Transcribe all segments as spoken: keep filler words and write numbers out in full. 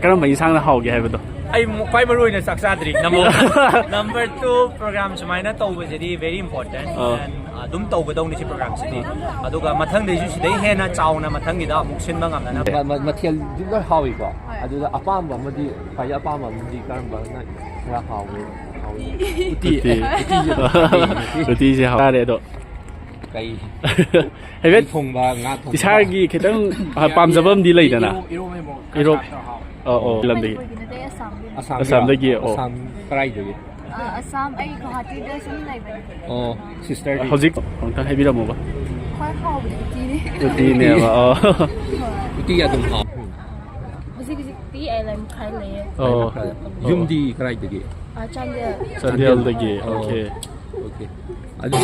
ꯀꯔꯝꯕ ꯏꯟꯁꯥꯡꯅ ꯍꯥꯎꯒꯦ ꯍꯥꯏꯕꯗꯣ? ꯑꯩ ꯃꯨ- ꯈ꯭ꯋꯥꯏ ꯃꯔꯨ ꯑꯣꯏꯅ ꯆꯥꯛ ꯆꯥꯗ꯭ꯔꯤ꯫ ꯅꯝꯕꯔ ꯅꯝꯕꯔ ꯇꯨ, ꯄ꯭ꯔꯣꯒ꯭ꯔꯥꯝ ꯁꯨꯃꯥꯏꯅ ꯇꯧꯕꯁꯤꯗꯤ very important꯫ ꯑꯥ꯫ And, ꯑ, ꯑꯗꯨꯝ ꯇꯧꯒꯗꯧꯅꯤ ꯁꯤ ꯄ꯭ꯔꯣꯒ꯭ꯔꯥꯝꯁꯤꯗꯤ꯫ ꯑꯗꯨꯒ ꯃꯊꯪꯗꯩꯁꯨ ꯁꯤꯗꯩ ꯍꯦꯟꯅ ꯆꯥꯎꯅ ꯃꯊꯪꯒꯤꯗ ꯑꯃꯨꯛ ꯁꯤꯟꯕ ꯉꯝꯅꯅꯕ꯫ ꯃ- ꯃ- ꯃꯊꯦꯜꯗꯤ ꯂꯣꯏ ꯍꯥꯎꯏꯀꯣ꯫ ꯑꯗꯨꯗ ꯑꯄꯥꯝꯕ ꯑꯃꯗꯤ, ꯈ꯭ꯋꯥꯏꯗꯒꯤ ꯑꯄꯥꯝꯕ ꯑꯃꯗꯤ ꯀꯔꯝꯕꯅ ꯈꯔ ꯍꯥꯎꯒꯦ? ꯍꯥꯎꯒꯦ? ꯎꯇꯤ꯫ ꯎꯇꯤꯁꯦ ꯑꯗꯨꯝ ꯆꯥꯅꯤꯡꯉꯦ꯫ ꯎꯇꯤ꯫ ꯎꯇꯤꯁꯦ ꯍꯥꯎ ꯇꯥꯔꯦ ꯑꯗꯣ꯫ ꯀꯩ? ꯍꯥꯏꯐꯦꯠ ꯊꯣꯡꯕ, ꯉꯥ ꯊꯣꯡꯕ꯫ ꯏꯁꯥꯒꯤ ꯈꯤꯇꯪ ꯄꯥꯝꯖꯕ ꯑꯃꯗꯤ ꯂꯩꯗꯅ꯫ ꯏꯔꯣ- ꯏꯔꯣ- ꯏꯔꯣ- ꯑꯣ ꯑꯣ ꯂꯝꯗꯒꯤ꯫ ꯃꯅꯤꯄꯨꯔꯒꯤ ꯅꯠꯇꯦ, ꯑꯁꯥꯝꯒꯤ꯫ ꯑꯁꯥꯝꯒꯤ? ꯑꯁꯥꯝꯗꯒꯤ, ꯑꯣ꯫ ꯑꯁꯥꯝ ꯀꯔꯥꯏꯗꯒꯤ? ꯑ, ꯑꯁꯥꯝ, ꯑꯩ ꯒꯨꯋꯥꯍꯥꯇꯤꯗ ꯁꯨꯝ ꯂꯩꯕꯅꯦ꯫ ꯑꯣ, ꯁꯤꯁꯇꯔꯗꯤ? ꯍꯧꯖꯤꯛ ꯑꯃꯨꯛꯇꯪ ꯍꯥꯏꯕꯤꯔꯝꯃꯨꯕ꯫ ꯈ꯭ꯋꯥꯏ ꯍꯥꯎꯕꯗꯤ ꯎꯇꯤꯅꯦ꯫ ꯎꯇꯤꯅꯦꯕ꯫ ꯑꯣ꯫ ꯎꯇꯤ ꯑꯗꯨꯝ ꯍꯥꯎ꯫ ꯍꯧꯖꯤꯛ ꯍꯧꯖꯤꯛꯇꯤ ꯑꯩ ꯂꯩ ꯃꯈꯥꯏ ꯂꯩꯌꯦ꯫ ꯑꯣ꯫ ꯌꯨꯝꯗꯤ ꯀꯔꯥꯏꯗꯒꯤ? ꯑ, ꯆꯥꯟꯗꯦꯜ꯫ ꯆꯥꯟꯗꯦꯜꯗꯒꯤ꯫ ꯑꯣ꯫ ꯑꯣꯀꯦ꯫ ꯑꯣꯀꯦ꯫ ꯑꯗꯨ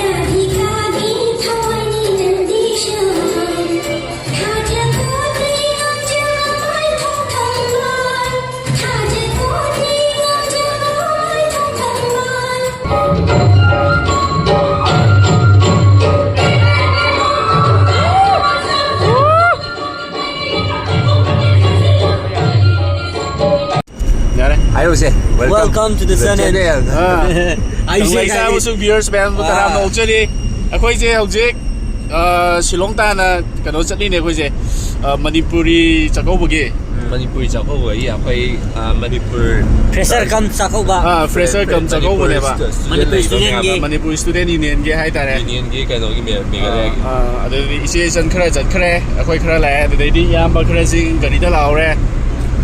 ꯌꯥꯔꯦ꯫ ꯍꯥꯏꯔꯨꯁꯦ꯫ Welcome to the channel. ꯑꯥ꯫ ꯑꯩꯁꯦ ꯂꯩꯁꯥꯕꯁꯨ viewers ꯃꯌꯥꯝꯕꯨ ꯇꯔꯥꯝꯅ ꯑꯣꯛꯆꯔꯤ꯫ ꯑꯩꯈꯣꯏꯁꯦ ꯍꯧꯖꯤꯛ ꯑ, ꯁꯤꯂꯣꯡ ꯇꯥꯟꯅ ꯀꯩꯅꯣ ꯆꯠꯂꯤꯅꯦ ꯑꯩꯈꯣꯏꯁꯦ꯫ ꯑ, ꯃꯅꯤꯄꯨꯔꯤ ꯆꯥꯛꯀꯧꯕꯒꯤ꯫ ꯃꯅꯤꯄꯨꯔꯤ ꯆꯥꯛꯀꯧꯕꯒꯤ ꯑꯩꯈꯣꯏ, ꯑ, ꯃꯅꯤꯄꯨꯔ Fresher cum ꯆꯥꯛꯀꯧꯕ꯫ ꯑ, fresher cum ꯆꯥꯛꯀꯧꯕꯅꯦꯕ꯫ ꯃꯅꯤꯄꯨꯔ student ꯒꯤ꯫ ꯃꯅꯤꯄꯨꯔ student union ꯒꯤ ꯍꯥꯏꯇꯥꯔꯦ꯫ Union ꯒꯤ ꯀꯩꯅꯣꯒꯤ ꯃꯦ-, ꯑ, ꯃꯦꯘꯥꯂꯌꯥꯒꯤ꯫ ꯑ, ꯑꯗꯨꯗꯤ ꯏꯆꯦ ꯏꯆꯟ ꯈꯔ ꯆꯠꯈ꯭ꯔꯦ, ꯑꯩꯈꯣꯏ ꯈꯔ ꯂꯥꯛꯑꯦ, ꯑꯗꯨꯗꯩꯗꯤ ꯏꯌꯥꯝꯕ ꯈꯔꯁꯤꯡ ꯒꯥꯔꯤꯗ ꯂꯥꯛꯍꯧꯔꯦ꯫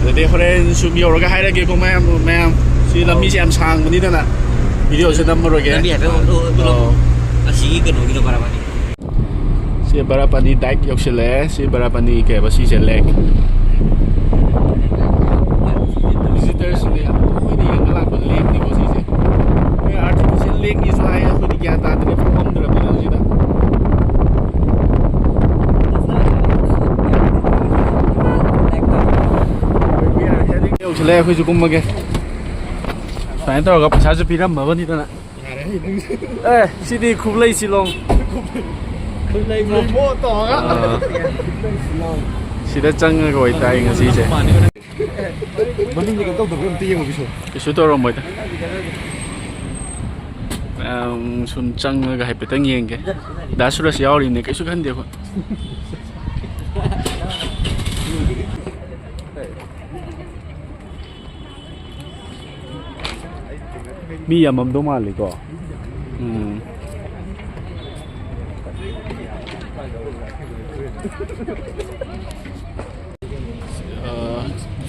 ꯑꯗꯨꯗꯩ ꯍꯣꯔꯦꯟ ꯁꯨꯝ ꯌꯧꯔꯒ ꯍꯥꯏꯔꯒꯦꯀꯣ ꯃꯌꯥꯝ, ꯃꯌꯥꯝ꯫ ꯁꯤ ꯂꯝꯕꯤꯁꯦ ꯌꯥꯝ ꯁꯥꯡꯕꯅꯤꯗꯅ videoꯁꯦ ꯅꯝꯃꯔꯣꯏꯒꯦ꯫ ꯂꯝꯕꯤ ꯍꯥꯏꯐꯦꯠ ꯎꯠꯂꯣ, ꯎꯠꯂꯣ꯫ ꯑꯣ꯫ ꯑꯁꯤꯒꯤ ꯀꯩꯅꯣꯒꯤꯗꯣ ꯕꯔꯥꯕꯥꯅꯤ꯫ ꯁꯤ ꯕꯔꯥꯄꯥꯅꯤ dike ꯌꯧꯁꯤꯜꯂꯛꯑꯦ꯫ ꯁꯤ ꯕꯔꯥꯄꯥꯅꯤ ꯀꯩ ꯍꯥꯏꯕ ꯁꯤꯁꯦ lake꯫ Visitorꯁꯤꯡꯅ ꯌꯥꯝ ꯇꯣꯏꯅ ꯌꯦꯡꯕ ꯂꯥꯛꯄ lakeꯅꯤꯀꯣ ꯁꯤꯁꯦ꯫ ꯃꯣꯏ artificial lakeꯅꯤꯁꯨ ꯍꯥꯏ, ꯑꯩꯈꯣꯏꯗꯤ ꯒ꯭ꯌꯥꯟ ꯇꯥꯗ꯭ꯔꯦ, ꯐꯥꯎꯔꯝꯗ꯭ꯔꯕꯅꯤꯅ ꯁꯤꯗ꯫ ꯌꯧꯁꯤꯜꯂꯛꯑꯦ, ꯑꯩꯈꯣꯏꯁꯨ ꯀꯨꯝꯃꯒꯦ꯫ ꯁꯨꯃꯥꯏꯅ ꯇꯧꯔꯒ ꯄꯩꯁꯥꯁꯨ ꯄꯤꯔꯝꯃꯕꯅꯤꯗꯅ꯫ ꯑꯦ, ꯁꯤꯗꯤ ꯈꯨꯕꯂꯩ ꯁꯤꯂꯣꯡ꯫ ꯑꯥ꯫ ꯁꯤꯗ ꯆꯪꯉꯒ ꯑꯣꯏꯇꯥꯏ ꯉꯁꯤꯁꯦ꯫ ꯃꯅꯤꯡꯗ ꯀꯩꯅꯣ ꯇꯧꯗꯕ꯭ꯔꯥ ꯑꯝꯇ ꯌꯦꯡꯉꯨꯒꯦꯁꯦ꯫ ꯀꯩꯁꯨ ꯇꯧꯔꯝꯃꯣꯏꯗ꯫ ꯃꯌꯥꯝ ꯁꯨꯝ ꯆꯪꯉꯒ ꯍꯥꯏꯐꯦꯠꯇꯪ ꯌꯦꯡꯒꯦ꯫ ꯗꯥ ꯁꯨꯔꯁ ꯌꯥꯎꯔꯤꯕꯅꯦ, ꯀꯩꯁꯨ ꯈꯟꯗꯦ ꯑꯩꯈꯣꯏ꯫ ꯃꯤ ꯌꯥꯝꯃꯝꯗꯧ ꯃꯥꯜꯂꯤꯀꯣ꯫ ꯎꯝ꯫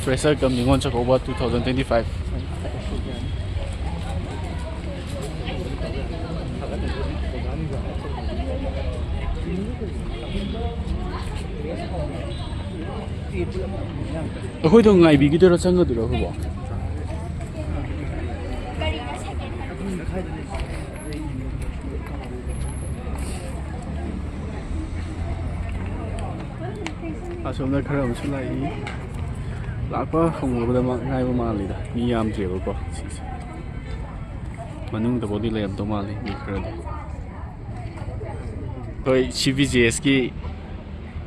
Fresher cum Ningol Chakouba two thousand twenty-five. ꯑꯩꯈꯣꯏꯗꯣ ꯉꯥꯏꯕꯤꯈꯤꯗꯣꯏꯔꯣ, ꯆꯪꯒꯗꯣꯏꯔꯣ ꯑꯩꯈꯣꯏꯕꯣ? ꯑꯁꯣꯝꯗ ꯈꯔ ꯑꯃꯁꯨ ꯂꯥꯛꯏ꯫ ꯂꯥꯛꯄ ꯍꯧꯅꯕꯗ ꯃꯥ-, ꯉꯥꯏꯕ ꯃꯥꯜꯂꯤꯗ꯫ ꯃꯤ ꯌꯥꯝꯗ꯭ꯔꯦꯕꯀꯣ ꯁꯤꯁꯦ꯫ ꯃꯅꯨꯡꯗꯐꯥꯎꯗꯤ ꯂꯩꯔꯝꯗꯧ ꯃꯥꯜꯂꯤ ꯃꯤ ꯈꯔꯗꯤ꯫ ꯑꯩꯈꯣꯏ ꯁꯤ ꯕꯤ ꯖꯤ ꯑꯦꯁꯀꯤ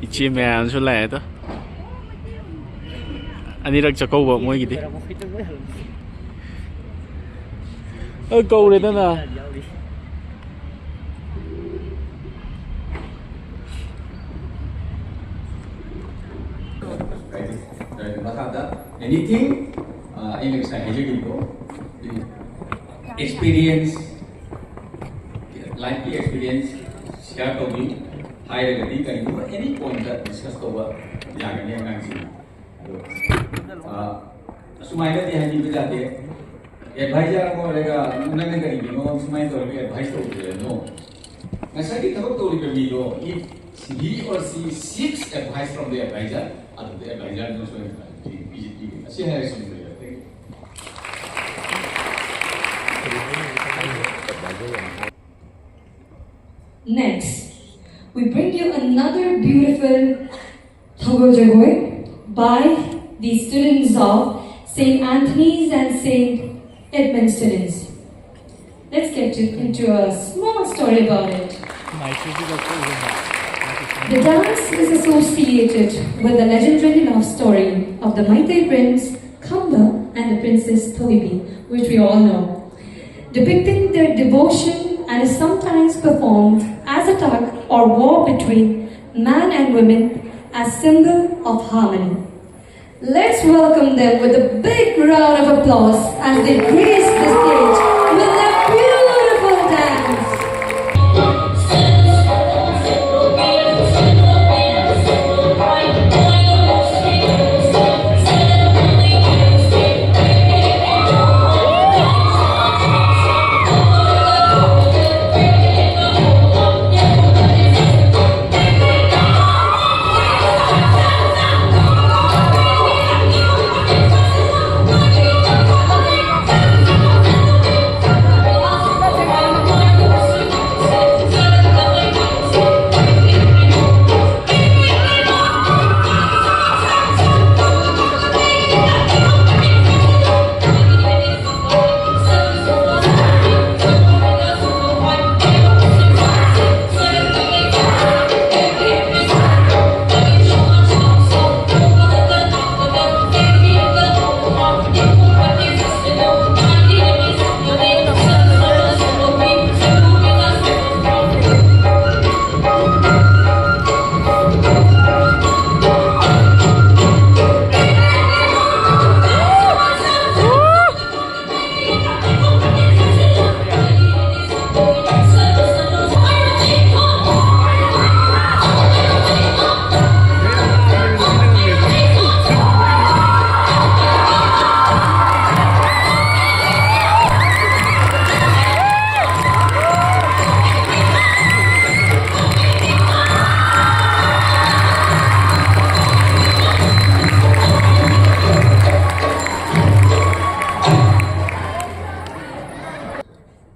ꯏꯆꯦ ꯃꯌꯥꯝꯁꯨ ꯂꯥꯛꯑꯦ ꯑꯗꯣ꯫ ꯑꯅꯤꯔꯛ ꯆꯥꯛꯀꯧꯕ ꯃꯣꯏꯒꯤꯗꯤ꯫ ꯑ, ꯀꯧꯔꯦꯗꯅ꯫ ꯃꯈꯥꯗ ꯑꯦꯅꯤꯊꯤꯡ, ꯑ, ꯑꯩꯅ ꯉꯁꯥꯏ ꯍꯥꯏꯖꯈꯤꯕꯗꯣ, ꯑꯦꯛꯁꯄꯤꯔꯤꯌꯦꯟꯁ, ꯂꯥꯏꯐꯀꯤ ꯑꯦꯛꯁꯄꯤꯔꯤꯌꯦꯟꯁ ꯁꯤꯌꯥꯔ ꯇꯧꯕꯤꯌꯨ ꯍꯥꯏꯔꯒꯗꯤ ꯀꯔꯤꯒꯨꯝꯕ ꯑꯦꯅꯤ ꯄꯣꯏꯟꯠꯇ ꯗꯤꯁꯀꯁ ꯇꯧꯕ ꯌꯥꯒꯅꯤ ꯑꯉꯥꯡꯁꯤꯡ꯫ ꯑꯗꯣ, ꯑ, ꯑꯁꯨꯃꯥꯏꯅꯗꯤ ꯍꯥꯏꯕꯤꯕ ꯌꯥꯗꯦ꯫ ꯑꯦꯗꯚꯥꯏꯖꯔ ꯑꯃ ꯑꯣꯏꯔꯒ ꯅꯪꯅ ꯀꯔꯤꯒꯤꯅꯣ ꯁꯨꯃꯥꯏꯅ ꯇꯧꯔꯒ ꯑꯦꯗꯚꯥꯏꯁ ꯇꯧꯗ꯭ꯔꯤꯅꯣ? ꯉꯁꯥꯏꯒꯤ ꯊꯕꯛ ꯇꯧꯔꯤꯕ ꯃꯤꯗꯣ, if he or she seeks advice from the advisor, ꯑꯗꯨꯗꯤ ꯑꯦꯗꯚꯥꯏꯖꯔꯗꯨꯅ ꯁꯣꯏꯗꯅ ꯄꯤꯕꯤꯒꯅꯤ꯫ ꯑꯁꯤ ꯍꯥꯏꯔꯒ ꯁꯨꯝ ꯂꯣꯏꯔꯦ꯫ Thank you. Next, we bring you another beautiful Thogol Jagoi by the students of Saint Anthony's and Saint Edmund students. Let's get to, into a small story about it. The dance is associated with the legendary love story of the Meitei prince Khamba and the princess Thoibi, which we all know, depicting their devotion and is sometimes performed as a tug or war between man and women as symbol of harmony. Let's welcome them with a big round of applause as they grace the stage with their beautiful dance.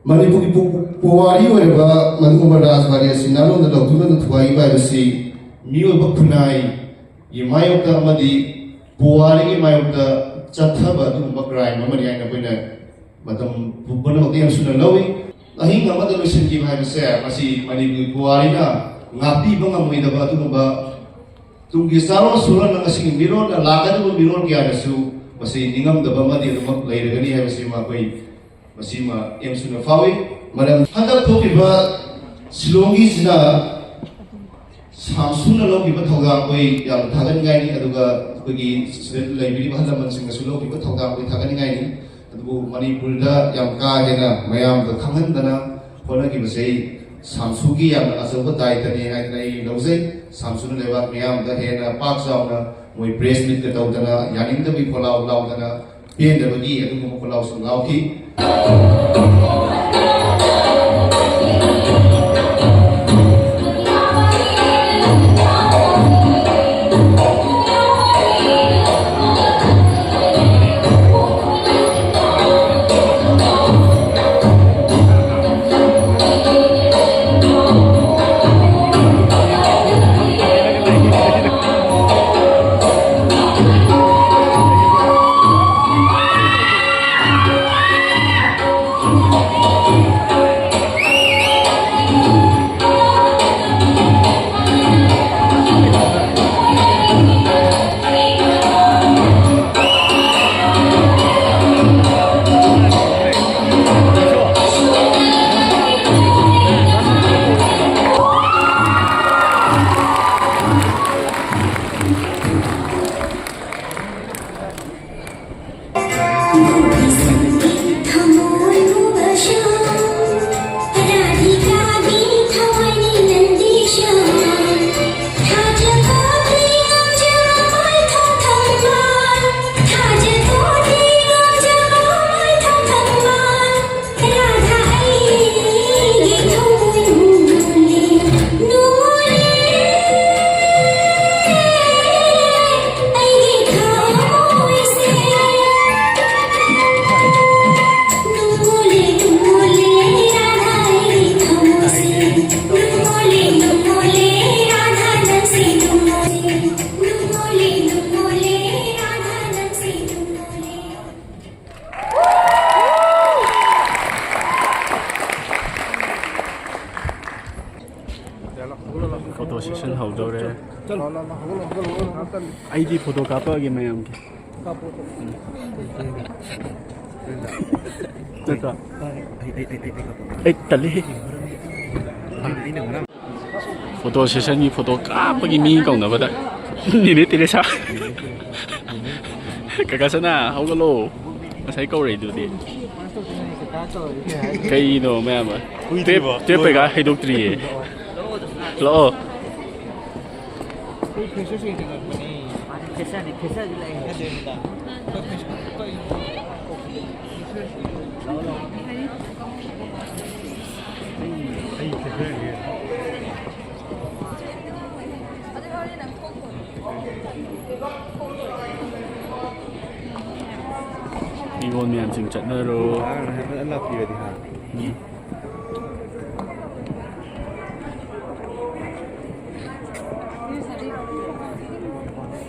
ꯃꯅꯤꯄꯨꯔꯒꯤ ꯄꯨ-, ꯄꯨꯋꯥꯔꯤ ꯑꯣꯏꯔꯕ ꯃꯅꯤꯄꯨꯔ ꯔꯥꯖꯕꯥꯔꯤ ꯑꯁꯤ ꯅꯥꯔꯣꯟꯗ ꯂꯧꯗꯨꯅ ꯊꯨꯒꯥꯏꯈꯤꯕ ꯍꯥꯏꯕꯁꯤ ꯃꯤꯑꯣꯏꯕ ꯈꯨꯟꯅꯥꯏꯒꯤ ꯃꯥꯌꯣꯛꯇ ꯑꯃꯗꯤ ꯄꯨꯋꯥꯔꯤꯒꯤ ꯃꯥꯌꯣꯛꯇ ꯆꯠꯊꯕ ꯑꯗꯨꯒꯨꯝꯕ ꯀ꯭ꯔꯥꯏꯝ ꯑꯃꯅꯤ ꯍꯥꯏꯅ ꯑꯩꯈꯣꯏꯅ ꯃꯇꯝ ꯄꯨꯝꯅꯃꯛꯇ ꯌꯥꯝ ꯁꯨꯅ ꯂꯧꯏ꯫ ꯑꯍꯤꯡ ꯑꯃꯗ ꯂꯣꯏꯁꯤꯟꯈꯤꯕ ꯍꯥꯏꯕꯁꯦ ꯃꯁꯤ ꯃꯅꯤꯄꯨꯔꯒꯤ ꯄꯨꯋꯥꯔꯤꯅ ꯉꯥꯛꯄꯤꯕ ꯉꯝꯃꯣꯏꯗꯕ ꯑꯗꯨꯒꯨꯝꯕ ꯇꯨꯡꯒꯤ ꯆꯥꯔꯣꯟ ꯁꯨꯔꯣꯟꯅ ꯉꯁꯤꯒꯤ ꯃꯤꯔꯣꯜꯅ ꯂꯥꯛꯀꯗꯕ ꯃꯤꯔꯣꯜ ꯀꯌꯥꯗꯁꯨ ꯃꯁꯤ ꯅꯤꯡꯉꯝꯗꯕ ꯑꯃꯗꯤ ꯑꯗꯨꯃꯛ ꯂꯩꯔꯒꯅꯤ ꯍꯥꯏꯕꯁꯤꯃ ꯑꯩꯈꯣꯏ ꯃꯁꯤꯃ ꯑꯦꯝꯁꯨꯅ ꯐꯥꯎꯏ꯫ ꯃꯔꯝ ꯍꯟꯗꯛ ꯊꯣꯛꯈꯤꯕ ꯁꯤꯂꯣꯡꯒꯤꯁꯤꯅ ꯁꯥꯝꯁꯨꯅ ꯂꯧꯈꯤꯕ ꯊꯧꯗꯥꯡ ꯑꯩꯈꯣꯏ ꯌꯥꯝꯅ ꯊꯥꯒꯠꯅꯤꯡꯉꯥꯏꯅꯤ꯫ ꯑꯗꯨꯒ ꯑꯩꯈꯣꯏꯒꯤ ꯁꯤꯗ ꯂꯩꯕꯤꯔꯤꯕ ꯑꯍꯜ ꯂꯃꯟꯁꯤꯡꯅꯁꯨ ꯂꯧꯈꯤꯕ ꯊꯧꯗꯥꯡ ꯑꯩꯈꯣꯏ ꯊꯥꯒꯠꯅꯤꯡꯉꯥꯏꯅꯤ꯫ ꯑꯗꯨꯕꯨ ꯃꯅꯤꯄꯨꯔꯗ ꯌꯥꯝ ꯀꯥ ꯍꯦꯟꯅ ꯃꯌꯥꯝꯗ ꯈꯪꯍꯟꯗꯅ ꯍꯣꯠꯅꯈꯤꯕꯁꯦ ꯑꯩ ꯁꯥꯝꯁꯨꯒꯤ ꯌꯥꯝꯅ ꯑꯆꯧꯕ ꯗꯥꯏꯇꯅꯤ ꯍꯥꯏꯗꯅ ꯑꯩ ꯂꯧꯖꯩ꯫ ꯁꯥꯝꯁꯨꯅ ꯂꯩꯕꯥꯛ ꯃꯤꯌꯥꯝꯗ ꯍꯦꯟꯅ ꯄꯥꯛ ꯆꯥꯎꯅ ꯃꯣꯏ ꯄ꯭ꯔꯦꯁ ꯃꯤꯠꯀ ꯇꯧꯗꯅ ꯌꯥꯅꯤꯡꯗꯕꯒꯤ ꯈꯣꯜꯂꯥꯎ ꯂꯥꯎꯗꯅ ꯄꯦꯟꯗꯕꯒꯤ ꯑꯗꯨꯒꯨꯝꯕ ꯈꯣꯜꯂꯥꯎꯁꯨ ꯂꯥꯎꯈꯤ꯫ ꯑꯩꯗꯤ ꯐꯣꯇꯣ ꯀꯥꯞꯄꯛꯑꯒꯦ ꯃꯌꯥꯝꯒꯤ꯫ ꯅꯠꯇ꯭ꯔꯣ? ꯑꯩ ꯇꯜꯂꯤ꯫ ꯐꯣꯇꯣ ꯁꯦꯁꯟꯒꯤ ꯐꯣꯇꯣ ꯀꯥꯞꯄꯒꯤ ꯃꯤ ꯀꯧꯅꯕꯗ ꯅꯤꯅꯦ ꯇꯦꯔꯦꯁꯥ꯫ ꯀꯀꯥ ꯁꯅꯥ, ꯍꯧꯒꯠꯂꯣ꯫ ꯉꯁꯥꯏ ꯀꯧꯔꯛꯏꯗꯨꯗꯤ꯫ ꯀꯩꯅꯣ ꯃꯌꯥꯝ? ꯀꯨꯏꯗ꯭ꯔꯤꯕꯣ? ꯇꯨꯌꯦꯜꯞ, ꯇꯨꯌꯦꯜꯞ ꯄꯩꯈꯥ ꯍꯩꯗꯣꯛꯇ꯭ꯔꯤꯌꯦ꯫ ꯂꯥꯛꯑꯣ꯫ ꯑꯩꯈꯣꯏ ꯐ꯭ꯔꯦꯁꯔꯁ ꯑꯣꯏꯅ ꯆꯪꯉꯛꯄꯅꯦ꯫ ꯃꯥꯅꯦ, ꯐ꯭ꯔꯦꯁꯔꯅꯦ, ꯐ꯭ꯔꯦꯁꯔꯁꯨ ꯂꯥꯛꯑꯦ꯫ ꯅꯠꯇꯦ, ꯅꯠꯇꯦ꯫ ꯑꯩꯈꯣꯏ ꯐ꯭ꯔꯦꯁꯔ, ꯑꯩꯈꯣꯏ ꯂꯥꯛꯑꯣ, ꯂꯥꯛꯑꯣ꯫ ꯑꯩ, ꯑꯩ ꯐ꯭ꯔꯦꯁꯔꯅꯦ꯫ ꯅꯤꯉꯣꯜ ꯃꯌꯥꯝꯁꯤꯡ ꯆꯠꯅꯔꯣ꯫ ꯉꯔꯥꯡ ꯍꯥꯏꯐꯦꯠ ꯂꯥꯛꯄꯤꯔꯗꯤ ꯍꯥ? ꯎꯝ꯫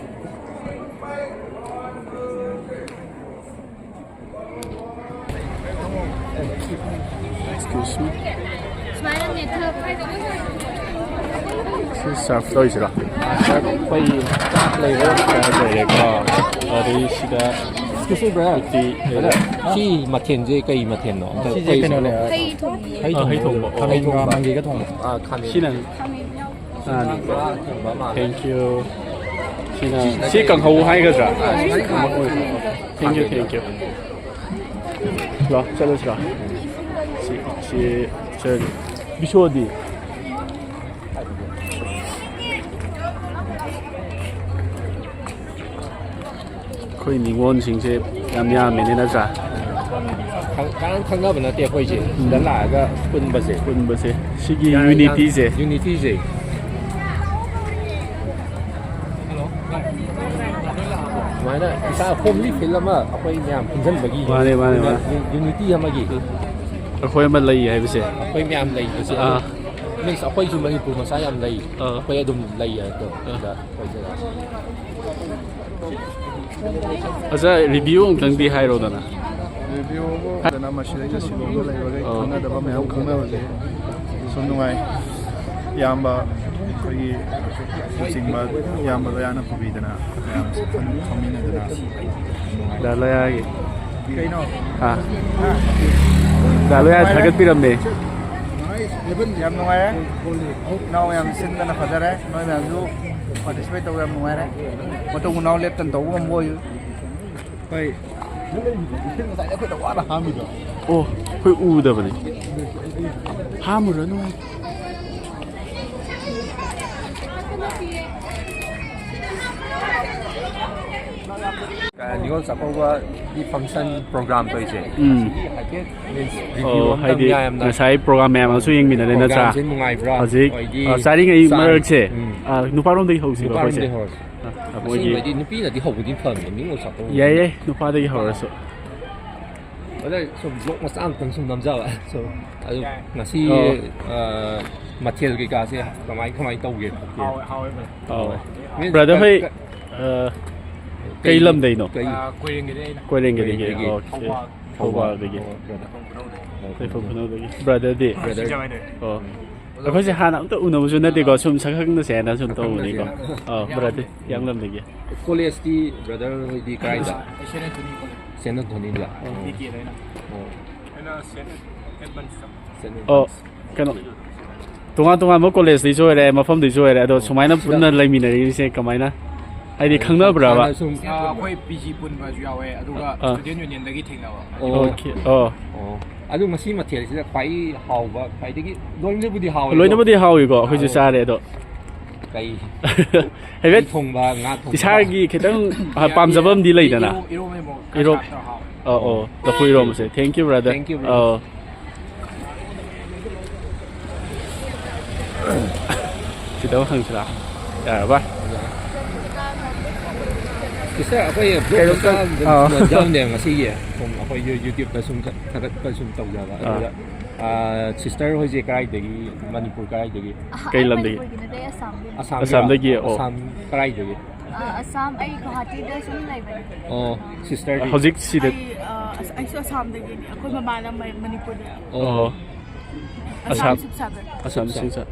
Excuse me. ꯁꯤ ꯁꯔꯐ ꯇꯧꯔꯤꯁꯤꯔꯣ? ꯑꯩꯈꯣꯏ ꯆꯥꯛ ꯂꯩꯔꯦ, ꯆꯥꯛ ꯂꯩꯔꯦꯀꯣ꯫ ꯑꯗꯩ ꯁꯤꯗ Excuse me, brother. ꯎꯇꯤ ꯂꯩꯔꯦ꯫ ꯁꯤ ꯃꯊꯦꯜꯁꯦ ꯀꯩ ꯃꯊꯦꯜꯅꯣ? ꯑꯝꯇ ꯁꯤꯁꯦ ꯑꯩꯈꯣꯏ ꯀꯩꯅꯣꯅꯦ, ꯍꯩ ꯊꯣꯡꯕ꯫ ꯍꯩ ꯑꯥ, ꯍꯩ ꯊꯣꯡꯕ꯫ ꯊꯣꯡꯕ꯫ ꯈꯥꯃꯦꯟꯒ ꯃꯪꯒꯦꯒ ꯊꯣꯡꯕ꯫ ꯑꯥ, ꯈꯥꯃꯦꯟ꯫ ꯁꯤꯅ ꯉꯥꯅꯤ꯫ Thank you. ꯁꯤꯅ, ꯁꯤ ꯀꯥꯡꯍꯧ ꯍꯥꯏꯒꯗ꯭ꯔꯥ? Thank you, thank you. ꯂꯥꯛꯑꯣ, ꯆꯠꯂꯁꯤ ꯂꯥꯛꯑꯣ꯫ ꯁꯤ, ꯁꯤ, ꯁꯤ, ꯕꯤꯁꯣꯗꯤ? ꯑꯩꯈꯣꯏ ꯅꯤꯉꯣꯜꯁꯤꯡꯁꯦ ꯌꯥꯝ ꯌꯥꯝꯃꯤꯅꯦ, ꯅꯠꯇ꯭ꯔꯥ? ꯈꯪ-, ꯀꯅꯥꯝ ꯈꯪꯅꯕ ꯅꯠꯇꯦ ꯑꯩꯈꯣꯏꯁꯦ꯫ ꯁꯤꯗ ꯎꯝ꯫ ꯂꯥꯛꯑꯒ ꯄꯨꯟꯕꯁꯦ꯫ ꯄꯨꯟꯕꯁꯦ꯫ ꯁꯤꯒꯤ ꯌꯥꯝ, ꯌꯥꯝ ꯌꯨꯅꯤꯇꯤꯁꯦ꯫ ꯌꯨꯅꯤꯇꯤꯁꯦ꯫ ꯁꯨꯃꯥꯏꯅ ꯏꯁꯥ ꯍꯣꯝꯂꯤ ꯐꯤꯜ ꯑꯃ ꯑꯩꯈꯣꯏ ꯃꯌꯥꯝ ꯄꯨꯟꯁꯤꯟꯕꯒꯤ ꯃꯥꯅꯦ, ꯃꯥꯅꯦ, ꯌꯨꯅ-, ꯃꯥꯅꯦ꯫ ꯌꯨ-, ꯌꯨꯅꯤꯇꯤ ꯑꯃꯒꯤ꯫ ꯑꯩꯈꯣꯏ ꯑꯃ ꯂꯩ ꯍꯥꯏꯕꯁꯦ꯫ ꯑꯩꯈꯣꯏ ꯃꯌꯥꯝ ꯂꯩꯕꯁꯦ꯫ ꯑꯥ꯫ ꯃꯤꯟꯁ ꯑꯩꯈꯣꯏꯁꯨ ꯃꯅꯤꯄꯨꯔ ꯃꯆꯥ ꯌꯥꯝ ꯂꯩ꯫ ꯑꯥ꯫ ꯑꯩꯈꯣꯏ ꯑꯗꯨꯝ ꯂꯩ ꯍꯥꯏꯕꯗꯣ꯫ ꯑꯥ꯫ ꯁꯤꯗ ꯑꯩꯈꯣꯏꯁꯦ꯫ ꯑꯣꯖꯥ, ꯔꯤꯚ꯭ꯌꯨ ꯑꯃꯨꯛꯇꯪꯗꯤ ꯍꯥꯏꯔꯣꯗꯅ꯫ ꯔꯤꯚ꯭ꯌꯨꯕꯨ ꯐꯖꯅ ꯃꯁꯤꯗꯩꯗ ꯁꯤꯂꯣꯡꯗ ꯂꯩꯕꯈꯩ ꯑꯣ꯫ ꯈꯪꯅꯗꯕ ꯃꯌꯥꯝ ꯈꯪꯅꯕꯁꯦ ꯁꯨꯝ ꯅꯨꯡꯉꯥꯏ꯫ ꯏꯌꯥꯝꯕ ꯑꯩꯈꯣꯏꯒꯤ ꯂꯨꯆꯤꯡꯕ ꯏꯌꯥꯝꯕ ꯂꯣꯌꯥꯅ ꯄꯨꯕꯤꯗꯅ ꯃꯌꯥꯝ ꯁꯛꯈꯪ ꯈꯪꯃꯤꯟꯅꯗꯅ ꯗꯥ ꯂꯣꯌꯥꯒꯤ ꯀꯩꯅꯣ? ꯑꯥ꯫ ꯗꯥ ꯂꯣꯌꯥ ꯊꯥꯒꯠꯄꯤꯔꯝꯃꯦ꯫ ꯌꯥꯝ ꯅꯨꯡꯉꯥꯏꯔꯦ꯫ ꯏꯅꯥꯎ ꯃꯌꯥꯝ ꯁꯤꯟꯗꯅ ꯐꯖꯔꯦ꯫ ꯅꯣꯏ ꯃꯌꯥꯝꯁꯨ participate ꯇꯧꯕ ꯌꯥꯝ ꯅꯨꯡꯉꯥꯏꯔꯦ꯫ ꯃꯇꯧ ꯃꯅꯥꯎ ꯂꯦꯞꯇꯅ ꯇꯧꯕ ꯉꯝꯕ ꯑꯣꯏꯌꯨ꯫ ꯍꯣꯏ꯫ ꯏꯁꯤꯡ ꯉꯁꯥꯏꯗ ꯑꯩꯈꯣꯏꯅ ꯋꯥꯅ ꯍꯥꯝꯃꯤꯗꯣ꯫ ꯑꯣ, ꯑꯩꯈꯣꯏ ꯎꯗꯕꯅꯤ꯫ ꯍꯥꯝꯃꯨꯔꯅꯨ꯫ ꯅꯤꯉꯣꯜ ꯆꯥꯛꯀꯧꯕꯒꯤ function program ꯇꯧꯔꯤꯁꯦ꯫ ꯎꯝ꯫ ꯍꯥꯏꯐꯦꯠ means review ꯑꯣ, ꯑꯝꯇꯪ ꯍꯥꯏꯗꯤ ꯃꯌꯥꯝꯅ ꯉꯁꯥꯏ program ꯃꯌꯥꯝ ꯑꯃꯁꯨ ꯌꯦꯡꯃꯤꯟꯅꯔꯦ ꯅꯠꯇ꯭ꯔꯥ? Program ꯁꯦ ꯅꯨꯡꯉꯥꯏꯕ꯭ꯔꯥ? ꯍꯧꯖꯤꯛ, ꯑꯣꯏꯗꯤ ꯑ, ꯆꯥꯔꯤꯉꯩ ꯆꯥ-, ꯃꯔꯛꯁꯦ, ꯎꯝ꯫ ꯑ, ꯅꯨꯄꯥꯔꯣꯝꯗꯒꯤ ꯍꯧꯁꯤꯀꯣ ꯑꯩꯈꯣꯏꯁꯦ꯫ ꯅꯨꯄꯥꯔꯣꯝꯗꯒꯤ ꯍꯧꯔꯁꯤ꯫ ꯑ, ꯑ, ꯃꯣꯏꯒꯤ ꯑꯁꯦꯡꯕꯩꯗꯤ ꯅꯨꯄꯤꯅꯗꯤ ꯍꯧꯕꯗꯤ ꯐꯕꯅꯦ, ꯅꯤꯉꯣꯜ ꯆꯥꯛꯀꯧꯕ꯫ ꯌꯥꯏ, ꯌꯥꯏ, ꯅꯨꯄꯥꯗꯒꯤ ꯍꯧꯔꯁꯨ꯫ ꯑꯗ ꯁꯨꯝ vlog ꯃꯆꯥ ꯑꯃꯇꯪ ꯁꯨꯝ ꯅꯝꯖꯕ꯫ ꯁꯨꯝ ꯑꯗꯨ ꯌꯥꯏ꯫ ꯉꯁꯤ, ꯑꯣ꯫ ꯑ, ꯃꯊꯦꯜ ꯀꯩꯀꯥꯁꯦ ꯀꯃꯥꯏ, ꯀꯃꯥꯏ ꯇꯧꯒꯦ ꯈꯣꯠꯀꯦ? ꯍꯥꯎꯋꯦ, ꯍꯥꯎꯋꯦ, brother꯫ ꯑꯣ꯫ ꯃꯤ brother ꯀ-, ꯍꯣꯏ, ꯀ-, ꯑ, ꯀꯩ ꯀꯩ ꯂꯝꯗꯩꯅꯣ? ꯀꯩ ꯑ, ꯀꯣꯏꯔꯦꯡꯒꯩꯗꯩ ꯑꯩꯅ꯫ ꯀꯣꯏꯔꯦꯡꯒꯩꯗꯒꯤ꯫ ꯀꯣꯏꯔꯦꯡꯒꯩꯗꯒꯤ꯫ ꯑꯣꯀꯦ꯫ ꯊꯧꯕꯥꯜ꯫ ꯊꯧꯕꯥꯜꯗꯒꯤ꯫ ꯑꯣ, brother꯫ ꯂꯩꯐꯝ ꯈꯨꯅꯧꯗꯒꯤ꯫ Brotherꯗꯤ? Brother꯫ ꯁꯤꯡꯖꯃꯩꯗꯩ꯫ ꯑꯣ꯫ ꯑꯩꯈꯣꯏꯁꯦ ꯍꯥꯟꯅ ꯑꯝꯇ ꯎꯅꯕꯁꯨ ꯅꯠꯇꯦꯀꯣ, ꯁꯨꯝ ꯁꯛꯈꯪꯅꯁꯦ ꯍꯥꯏꯅ ꯁꯨꯝ ꯇꯧꯕꯅꯤꯀꯣ꯫ ꯁꯛꯈꯪꯅꯁꯦ꯫ ꯑꯧ, brother, ꯍꯤꯌꯥꯡꯂꯝꯗꯒꯤ꯫ Collegeꯇꯤ brother ꯍꯣꯏꯗꯤ ꯀꯗꯥꯏꯗ? ꯑꯩ ꯁꯦꯟ ꯑꯦꯟꯊꯣꯅꯤ ꯀꯣꯂꯦꯖ꯫ ꯁꯦꯟ ꯑꯦꯟꯊꯣꯅꯤꯗ? ꯑꯣ꯫ ꯕꯤ ꯀꯦꯗ ꯑꯩꯅ꯫ ꯑꯣ꯫ ꯑꯩꯅ ꯁꯦꯟ ꯑꯦꯗꯚꯥꯟꯁꯇ꯫ ꯁꯦꯟ ꯑꯣ, ꯑꯦꯗꯚꯥꯟꯁ꯫ ꯀꯩꯅꯣ, ꯇꯣꯉꯥꯟ ꯇꯣꯉꯥꯟꯕ collegeꯇꯩꯁꯨ ꯑꯣꯏꯔꯦ, ꯃꯐꯝꯗꯩꯁꯨ ꯑꯣꯏꯔꯦ, ꯑꯗꯣ ꯑꯣ, ꯁꯨꯃꯥꯏꯅ ꯁꯤꯗ ꯄꯨꯟꯅ ꯂꯩꯃꯤꯟꯅꯔꯤꯁꯦ ꯀꯃꯥꯏꯅ? ꯍꯥꯏꯗꯤ ꯑꯣ, ꯈꯪꯅꯕ꯭ꯔꯕ? ꯍꯥꯟꯅ ꯁꯨꯝ ꯑ, ꯑꯩꯈꯣꯏ ꯄꯤ ꯖꯤ ꯄꯨꯟꯕꯁꯨ ꯌꯥꯎꯋꯦ, ꯑꯗꯨꯒ ꯑꯥ꯫ Student Unionꯗꯒꯤ ꯊꯦꯡꯅꯕ꯫ ꯑꯣ꯫ ꯑꯣꯀꯦ, ꯑꯣ꯫ ꯑꯣ꯫ ꯑꯗꯨ ꯉꯁꯤ ꯃꯊꯦꯜꯁꯤꯗ ꯈ꯭ꯋꯥꯏ ꯍꯥꯎꯕ, ꯈ꯭ꯋꯥꯏꯗꯒꯤ ꯂꯣꯏꯅꯕꯨꯗꯤ ꯍꯥꯎꯋꯦ ꯑꯗꯣ ꯂꯣꯏꯅꯕꯨꯗꯤ ꯍꯥꯎꯋꯤꯀꯣ, ꯑꯩꯈꯣꯏꯁꯨ ꯑꯥ꯫ ꯆꯥꯔꯦ ꯑꯗꯣ꯫ ꯀꯩ? ꯍꯥꯏꯐꯦꯠ ꯀꯩ ꯊꯣꯡꯕ, ꯉꯥ ꯊꯣꯡꯕ? ꯏꯁꯥꯒꯤ ꯈꯤꯇꯪ, ꯍꯥ, ꯄꯥꯝꯖꯕ ꯑꯃꯗꯤ ꯂꯩꯗꯅ꯫ ꯏꯔꯣ-, ꯏꯔꯣꯝꯕ ꯑꯃ ꯈꯔ ꯏꯔꯣ-, ꯁꯥꯞꯇ ꯍꯥꯎꯋꯦ꯫ ꯑꯧ, ꯑꯧ, ꯂꯐꯨ ꯏꯔꯣꯝꯕꯁꯦ꯫ Thank you, brother꯫ Thank you, brother꯫ ꯑꯧ꯫ ꯁꯤꯗ ꯑꯃ ꯍꯪꯁꯤꯔꯥ? ꯌꯥꯔꯕ? Sister, ꯑꯩꯈꯣꯏ vlog ꯀꯩꯅꯣꯝꯇ-, ꯃꯆꯥ ꯑꯗꯨꯝ ꯑꯥ꯫ ꯅꯝꯖꯕꯅꯦ ꯉꯁꯤꯒꯤ꯫ ꯁꯨꯝ ꯑꯩꯈꯣꯏ ꯌꯨ-, YouTubeꯇ ꯁꯨꯝ ꯊꯥꯒꯠꯄ ꯁꯨꯝ ꯇꯧꯖꯕ꯫ ꯑꯥ꯫ ꯑꯗꯨꯗ, ꯑꯥ, sister ꯍꯣꯏꯁꯦ ꯀꯗꯥꯏꯗꯒꯤ? ꯃꯅꯤꯄꯨꯔ ꯀꯗꯥꯏꯗꯒꯤ? ꯑꯍ, ꯀꯩ ꯑꯩ ꯂꯝꯗꯒꯤ? ꯃꯅꯤꯄꯨꯔꯒꯤ ꯅꯠꯇꯦ, ꯑꯩ ꯑꯁꯥꯝꯒꯤꯅꯦ꯫ ꯑꯁꯥꯝꯒꯤꯔꯣ? ꯑꯁꯥꯝꯗꯒꯤ, ꯑꯣ꯫ ꯑꯁꯥꯝ ꯀꯗꯥꯏꯗꯒꯤ? ꯑ, ꯑꯁꯥꯝ, ꯑꯩ ꯒꯨꯋꯥꯍꯥꯇꯤꯗ ꯁꯨꯝ ꯂꯩꯕꯅꯦ꯫ ꯑꯣ, sisterꯗꯤ? ꯍꯧꯖꯤꯛ ꯁꯤꯗ ꯑꯩ, ꯑ, ꯑꯁ-, ꯑꯩꯁꯨ ꯑꯁꯥꯝꯗꯒꯤꯅꯦ꯫ ꯑꯩꯈꯣꯏ ꯃꯃꯥꯅ ꯃ-, ꯃꯅꯤꯄꯨꯔꯗꯒꯤ꯫ ꯑꯣ꯫ ꯑꯁꯥꯝ ꯑꯁꯥꯝ꯫ ꯁꯤꯕꯁꯥꯒꯔ꯫ ꯑꯁꯥꯝ ꯁꯤꯕꯁꯥꯒꯔ꯫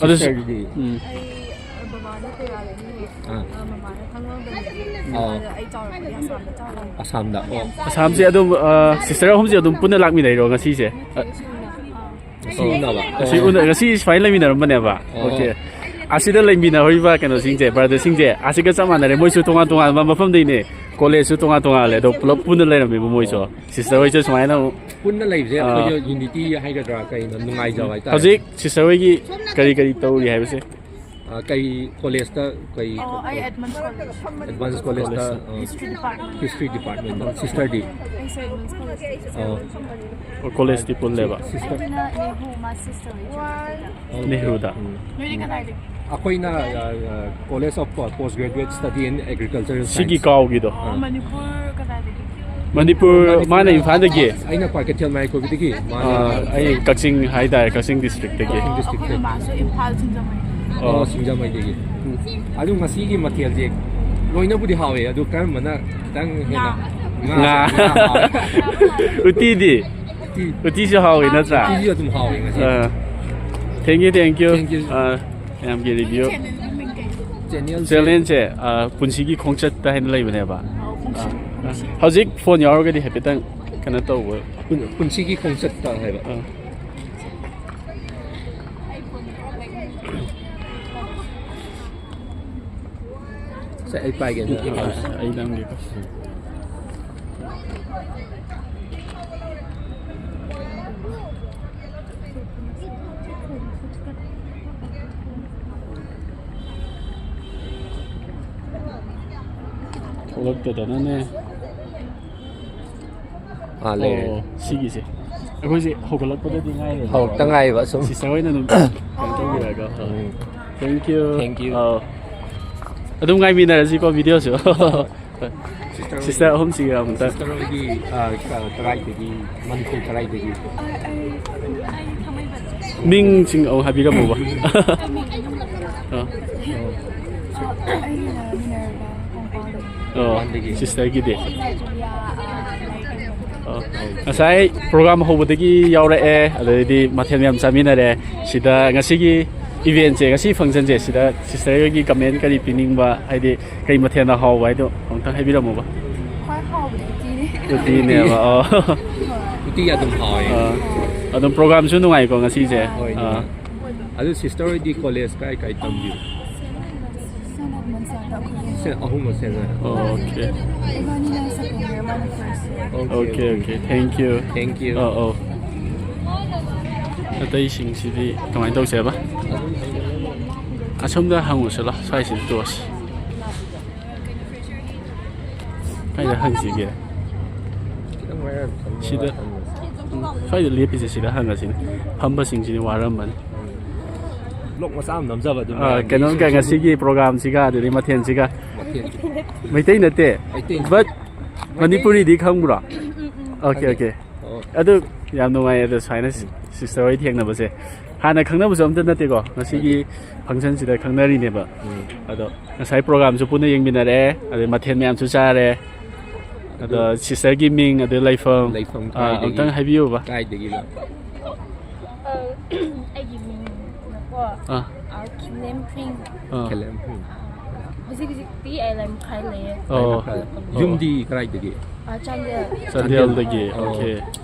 ꯑꯗꯨꯁꯨ ꯁꯤꯁꯇꯔꯒꯤꯗꯤ? ꯎꯝ꯫ ꯑꯩ ꯕꯕꯥꯅ ꯇꯦꯔꯥꯗꯒꯤꯅꯦ꯫ ꯑꯥ꯫ ꯑ, ꯃꯃꯥꯅ ꯊꯥꯡꯃꯩꯕꯟꯗꯒꯤ꯫ ꯑꯥ꯫ ꯑꯗ ꯑꯩ ꯆꯥꯎꯔꯛꯄꯗꯤ ꯑꯁꯥꯝꯗ ꯆꯥꯎꯔꯛꯑꯦ꯫ ꯑꯁꯥꯝꯗ꯫ ꯑꯣ꯫ ꯑꯁꯥꯝꯁꯦ ꯑꯗꯨꯝ ꯑ, ꯁꯤꯁꯇꯔ ꯑꯍꯨꯝꯁꯦ ꯑꯗꯨꯝ ꯄꯨꯟꯅ ꯂꯥꯛꯃꯤꯟꯅꯩꯔꯣ ꯉꯁꯤꯁꯦ? ꯑ, ꯁꯤꯅ, ꯑꯥ꯫ ꯉꯁꯤ ꯎꯅꯕ? ꯉꯁꯤ ꯎꯅ-, ꯉꯁꯤ ꯁꯨꯃꯥꯏꯅ ꯂꯩꯃꯤꯟꯅꯔꯝꯕꯅꯦꯕ? ꯑꯣ꯫ ꯑꯣꯀꯦ꯫ ꯑꯁꯤꯗ ꯂꯩꯃꯤꯟꯅꯍꯧꯔꯤꯕ ꯀꯩꯅꯣꯁꯤꯡꯁꯦ, ꯕ꯭ꯔꯗꯔꯁꯤꯡꯁꯦ ꯑꯁꯤꯒ ꯆꯞ ꯃꯥꯟꯅꯔꯦ꯫ ꯃꯣꯏꯁꯨ ꯇꯣꯉꯥꯟ ꯇꯣꯉꯥꯟꯕ ꯃꯐꯝꯗꯩꯅꯦ, ꯀꯣꯂꯦꯖꯁꯨ ꯇꯣꯉꯥꯟ ꯇꯣꯉꯥꯜꯂꯦ, ꯑꯗꯣ ꯄꯨꯂꯞ ꯄꯨꯟꯅ ꯂꯩꯔꯝꯃꯦꯕ ꯃꯣꯏꯁꯨ꯫ ꯁꯤꯁꯇꯔ ꯍꯣꯏꯁꯨ ꯁꯨꯃꯥꯏꯅ ꯑꯃꯨꯛ ꯄꯨꯟꯅ ꯂꯩꯕꯁꯦ ꯑꯥ꯫ ꯑꯩꯈꯣꯏꯁꯨ ꯌꯨꯅꯤꯇꯤ ꯍꯥꯏꯒꯗ꯭ꯔꯥ ꯀꯩꯅꯣ, ꯅꯨꯡꯉꯥꯏꯖꯕ ꯍꯥꯏꯇꯥꯔꯦ꯫ ꯍꯧꯖꯤꯛ ꯁꯤꯁꯇꯔ ꯍꯣꯏꯒꯤ ꯀꯔꯤ ꯀꯔꯤ ꯇꯧꯔꯤ ꯍꯥꯏꯕꯁꯦ? ꯑꯥ, ꯀꯩ ꯀꯣꯂꯦꯖꯇ ꯀꯩ? ꯑꯣ, ꯑꯩ ꯑꯦꯗꯃꯟꯁ ꯀꯣꯂꯦꯖ꯫ ꯑꯦꯗꯚꯥꯟꯁ ꯀꯣꯂꯦꯖꯇ, ꯑꯥ, ꯍꯤꯁꯇ꯭ꯔꯤ ꯗꯤꯄꯥꯔꯠꯃꯦꯟ꯫ History department. ꯁꯤꯁꯇꯔꯗꯤ? ꯑꯩꯁꯨ ꯑꯦꯗꯃꯟꯁ ꯀꯣꯂꯦꯖ꯫ ꯑꯣ꯫ ꯑꯣ, ꯀꯣꯂꯦꯖꯇꯤ ꯄꯨꯜꯂꯦꯕ? ꯁꯤꯁꯇꯔ? ꯑꯩꯅ ꯅꯦꯍꯨ ꯃꯥ ꯁꯤꯁꯇꯔ꯫ ꯅꯦꯍꯔꯨꯗ꯫ ꯅꯣꯏꯗꯤ ꯀꯗꯥꯏꯗꯒꯤ? ꯑꯩꯈꯣꯏꯅ college of post graduate study in agriculture. ꯁꯤꯒꯤ ꯀꯥꯎꯒꯤꯗꯣ꯫ ꯑꯣ, ꯃꯅꯤꯄꯨꯔ ꯀꯗꯥꯏꯗꯒꯤ? ꯃꯅꯤꯄꯨꯔ, ꯃꯥꯅ ꯏꯝꯐꯥꯜꯗꯒꯤ꯫ ꯑꯩꯅ ꯀ꯭ꯋꯥꯀꯩꯊꯦꯜ ꯃꯥꯏꯀꯣꯕꯤꯗꯒꯤ, ꯃꯥꯅ ꯑꯥ, ꯑꯩ ꯀꯛꯆꯤꯡ ꯍꯥꯏꯇꯥꯔꯦ, ꯀꯛꯆꯤꯡ ꯗꯤꯁꯇ꯭ꯔꯤꯛꯇꯒꯤ꯫ ꯀꯛꯆꯤꯡ ꯗꯤꯁꯇ꯭ꯔꯤꯛꯇ꯫ ꯑꯩꯈꯣꯏ ꯃꯃꯥꯁꯨ ꯏꯝꯐꯥꯜ ꯁꯤꯡꯖꯃꯩ꯫ ꯑꯣ, ꯁꯤꯡꯖꯃꯩꯗꯒꯤ꯫ ꯑꯗꯨ ꯉꯁꯤꯒꯤ ꯃꯊꯦꯜꯁꯦ ꯂꯣꯏꯅꯕꯨꯗꯤ ꯍꯥꯎꯋꯦ, ꯑꯗꯨ ꯀꯔꯝꯕꯅ ꯈꯤꯇꯪ ꯍꯦꯟꯅ? ꯉꯥ꯫ ꯉꯥ ꯍꯥꯎꯋꯦ꯫ ꯎꯇꯤꯗꯤ? ꯎꯇꯤ꯫ ꯎꯇꯤꯁꯨ ꯍꯥꯎꯋꯤ ꯅꯠꯇ꯭ꯔꯥ? ꯎꯇꯤꯁꯨ ꯑꯗꯨꯝ ꯍꯥꯎꯋꯦ ꯉꯁꯤ꯫ ꯑꯥ, thank you, thank you꯫ Thank you. ꯑꯥ, ꯃꯌꯥꯝꯒꯤ ꯔꯤꯚꯤꯌꯨ꯫ ꯆꯦꯅꯦꯜ꯫ ꯆꯦꯂꯦꯟꯖꯁꯦ, ꯑꯥ, ꯄꯨꯟꯁꯤꯒꯤ ꯈꯣꯡꯆꯠꯇ ꯍꯥꯏꯅ ꯂꯩꯕꯅꯦꯕ꯫ ꯑꯥ, ꯍꯧꯖꯤꯛ ꯐꯣꯟ ꯌꯥꯎꯔꯒꯗꯤ ꯍꯥꯏꯐꯦꯠꯇꯪ ꯀꯩꯅꯣ ꯇꯧꯕ꯫ ꯄꯨꯟ-, ꯄꯨꯟꯁꯤꯒꯤ ꯈꯣꯡꯆꯠꯇ ꯍꯥꯏꯕ꯫ ꯑꯥ꯫ ꯁꯦ, ꯑꯩ ꯄꯥꯏꯒꯦ꯫ ꯑꯩ ꯅꯝꯒꯦꯀꯣ꯫ ꯊꯣꯛꯂꯛꯇꯗꯅꯅꯦ꯫ ꯑꯥ, ꯂꯩꯔꯦ꯫ ꯑꯣ, ꯁꯤꯒꯤꯁꯦ ꯑꯩꯈꯣꯏꯁꯦ ꯍꯧꯒꯠꯂꯛꯄꯗꯗꯤ ꯉꯥꯏꯔꯦ꯫ ꯍꯧꯔꯛꯇ ꯉꯥꯏꯕ ꯁꯨꯝ꯫ ꯁꯤꯁꯇꯔ ꯍꯣꯏꯅ ꯑꯗꯨꯝ ꯀꯩꯅꯣ ꯇꯧꯕꯤꯔꯒ꯫ ꯎꯝ꯫ Thank you꯫ Thank you꯫ ꯑꯥ꯫ ꯑꯗꯨꯝ ꯉꯥꯏꯃꯤꯟꯅꯔꯁꯤꯀꯣ ꯚꯤꯗꯤꯑꯣꯁꯨ꯫ ꯁꯤꯁꯇꯔ ꯑꯍꯨꯝꯁꯤꯒ ꯑꯃꯨꯛꯇ꯫ ꯁꯤꯁꯇꯔ ꯍꯣꯏꯒꯤ, ꯑ, ꯀ-, ꯀꯗꯥꯏꯗꯒꯤ, ꯃꯅꯤꯄꯨꯔ ꯀꯗꯥꯏꯗꯒꯤ? ꯃꯤꯡꯁꯤꯡ ꯑꯃꯨꯛ ꯍꯥꯏꯕꯤꯔꯝꯃꯨꯕ꯫ ꯑꯥ꯫ ꯑꯩꯅ ꯃꯤꯅꯔꯚꯥ ꯀꯣꯡꯄꯥꯜꯗꯒꯤ꯫ ꯑꯣ, ꯑꯗꯒꯤ ꯁꯤꯁꯇꯔꯒꯤꯗꯤ꯫ ꯖꯨꯂꯤꯌꯥ, ꯑ, ꯂꯥꯏꯔꯤꯛ ꯇꯝꯕ꯫ ꯑꯣ꯫ ꯉꯁꯥꯏ ꯄ꯭ꯔꯣꯒ꯭ꯔꯥꯝ ꯍꯧꯕꯗꯒꯤ ꯌꯥꯎꯔꯛꯑꯦ, ꯑꯗꯩꯗꯤ ꯃꯊꯦꯜ ꯃꯌꯥꯝ ꯆꯥꯃꯤꯟꯅꯔꯦ꯫ ꯁꯤꯗ ꯉꯁꯤꯒꯤ Eventꯁꯦ, ꯉꯁꯤ functionꯁꯦ, ꯁꯤꯗ sister ꯍꯣꯏꯒꯤ comment ꯀꯔꯤ ꯄꯤꯅꯤꯡꯕ, ꯍꯥꯏꯗꯤ ꯀꯔꯤ ꯃꯊꯦꯜꯅ ꯍꯥꯎꯕ ꯍꯥꯏꯗꯣ ꯑꯃꯨꯛꯇꯪ ꯍꯥꯏꯕꯤꯔꯝꯃꯨꯕ꯫ ꯈ꯭ꯋꯥꯏ ꯍꯥꯎꯕꯗꯤ ꯎꯇꯤꯅꯦ꯫ ꯎꯇꯤꯅꯦꯕ꯫ ꯑꯣ꯫ ꯎꯇꯤ ꯑꯗꯨꯝ ꯍꯥꯎꯋꯦ꯫ ꯑꯥ꯫ ꯑꯗꯨꯝ programꯁꯨ ꯅꯨꯡꯉꯥꯏꯀꯣ ꯉꯁꯤꯁꯦ꯫ ꯍꯣꯏ, ꯑꯥ꯫ ꯅꯨꯡꯉꯥꯏ꯫ ꯑꯗꯨ sister ꯍꯣꯏꯗꯤ college ꯀꯥꯏ ꯀꯥꯏ ꯇꯝꯕꯤꯕ? ꯁꯦꯟ ꯑꯍꯨꯝ ꯃꯁꯦꯜ꯫ ꯑꯣꯀꯦ꯫ ꯏꯕꯥꯅꯤꯅ second year, ꯃꯥꯅ first year꯫ Okay, okay. Thank you꯫ Thank you꯫ ꯑꯧ, ꯑꯧ꯫ ꯑꯇꯩꯁꯤꯡꯁꯤꯗꯤ ꯀꯃꯥꯏꯅ ꯇꯧꯁꯦꯕ? ꯑꯁꯣꯝꯗ ꯍꯪꯉꯨꯁꯤꯂꯣ, ꯁ꯭ꯋꯥꯏꯁꯤꯗ ꯇꯣꯛꯑꯁꯤ꯫ ꯀꯥꯏꯗ ꯍꯪꯁꯤꯒꯦ? ꯈꯤꯇꯪ ꯃꯌꯥꯏ ꯆꯪꯉꯒ ꯁꯤꯗ꯫ ꯍꯪꯉꯁꯤ꯫ ꯁ꯭ꯋꯥꯏꯗ ꯂꯦꯞꯄꯤꯁꯦ, ꯁꯤꯗ ꯍꯪꯉꯁꯤꯅꯦ꯫ ꯐꯝꯕꯁꯤꯡꯁꯤꯗꯤ ꯋꯥꯔꯝꯃꯅꯤ꯫ Vlog ꯃꯆꯥ ꯑꯃ ꯅꯝꯖꯕ ꯑꯗꯨꯝ ꯑꯥ, ꯃꯌꯥꯝꯒꯤ ꯀꯩꯅꯣ, ꯏꯁꯨ ꯀꯩ-, ꯉꯁꯤꯒꯤ programꯁꯤꯒ ꯑꯗꯨꯗꯩ ꯃꯊꯦꯜꯁꯤꯒ꯫ ꯃꯊꯦꯜ꯫ ꯃꯩꯇꯩ ꯅꯠꯇꯦ꯫ ꯃꯩꯇꯩ꯫ But ꯃꯩꯇꯩ꯫ ꯃꯅꯤꯄꯨꯔꯤꯗꯤ ꯈꯪꯕ꯭ꯔꯣ? ꯎꯝ, ꯎꯝ, ꯎꯝ꯫ ꯑꯣꯀꯦ, ꯈꯪꯉꯦ꯫ ꯑꯣꯀꯦ꯫ ꯑꯣ꯫ ꯑꯗꯨ ꯌꯥꯝ ꯅꯨꯡꯉꯥꯏ ꯑꯗꯣ ꯁꯨꯃꯥꯏꯅ ꯎꯝ꯫ Sister ꯍꯣꯏ ꯊꯦꯡꯅꯕꯁꯦ꯫ ꯍꯥꯟꯅ ꯈꯪꯅꯕꯁꯨ ꯑꯝꯇ ꯅꯠꯇꯦꯀꯣ꯫ ꯉꯁꯤꯒꯤ ꯅꯠꯇꯦ꯫ Functionꯁꯤꯗ ꯈꯪꯅꯔꯤꯅꯦꯕ꯫ ꯎꯝ꯫ ꯑꯗꯣ ꯉꯁꯥꯏ programꯁꯨ ꯄꯨꯟꯅ ꯌꯦꯡꯃꯤꯟꯅꯔꯦ, ꯑꯗꯩ ꯃꯊꯦꯜ ꯃꯌꯥꯝꯁꯨ ꯆꯥꯔꯦ꯫ ꯑꯗꯣ ꯑꯗꯨ sisterꯒꯤ ꯃꯤꯡ, ꯑꯗꯩ ꯂꯩꯐꯝ, ꯂꯩꯐꯝ ꯑꯥ, ꯀꯥꯏꯗꯒꯤ? ꯑꯝꯇꯪ ꯍꯥꯏꯕꯤꯌꯨꯕ꯫ ꯀꯥꯏꯗꯒꯤꯅꯣ? ꯑ, ꯑꯩꯒꯤ ꯃꯤꯡꯅꯀꯣ, ꯑꯥ꯫ ꯑ, ꯈꯤꯂꯦꯝꯐ꯭ꯔꯤꯡ꯫ ꯑꯥ꯫ ꯈꯦꯂꯦꯝ꯫ ꯎꯝ꯫ ꯍꯧꯖꯤꯛ ꯍꯧꯖꯤꯛꯇꯤ ꯑꯩ ꯂꯩꯃꯈꯥꯏ ꯂꯩꯌꯦ꯫ ꯑꯣ꯫ ꯂꯩꯃꯈꯥꯏ꯫ ꯑꯣ꯫ ꯌꯨꯝꯗꯤ ꯀꯗꯥꯏꯗꯒꯤ? ꯑ, ꯆꯥꯟꯗꯦꯜ꯫ ꯆꯥꯟꯗꯦꯜꯗꯒꯤ꯫ ꯑꯣ꯫ ꯑꯣꯀꯦ꯫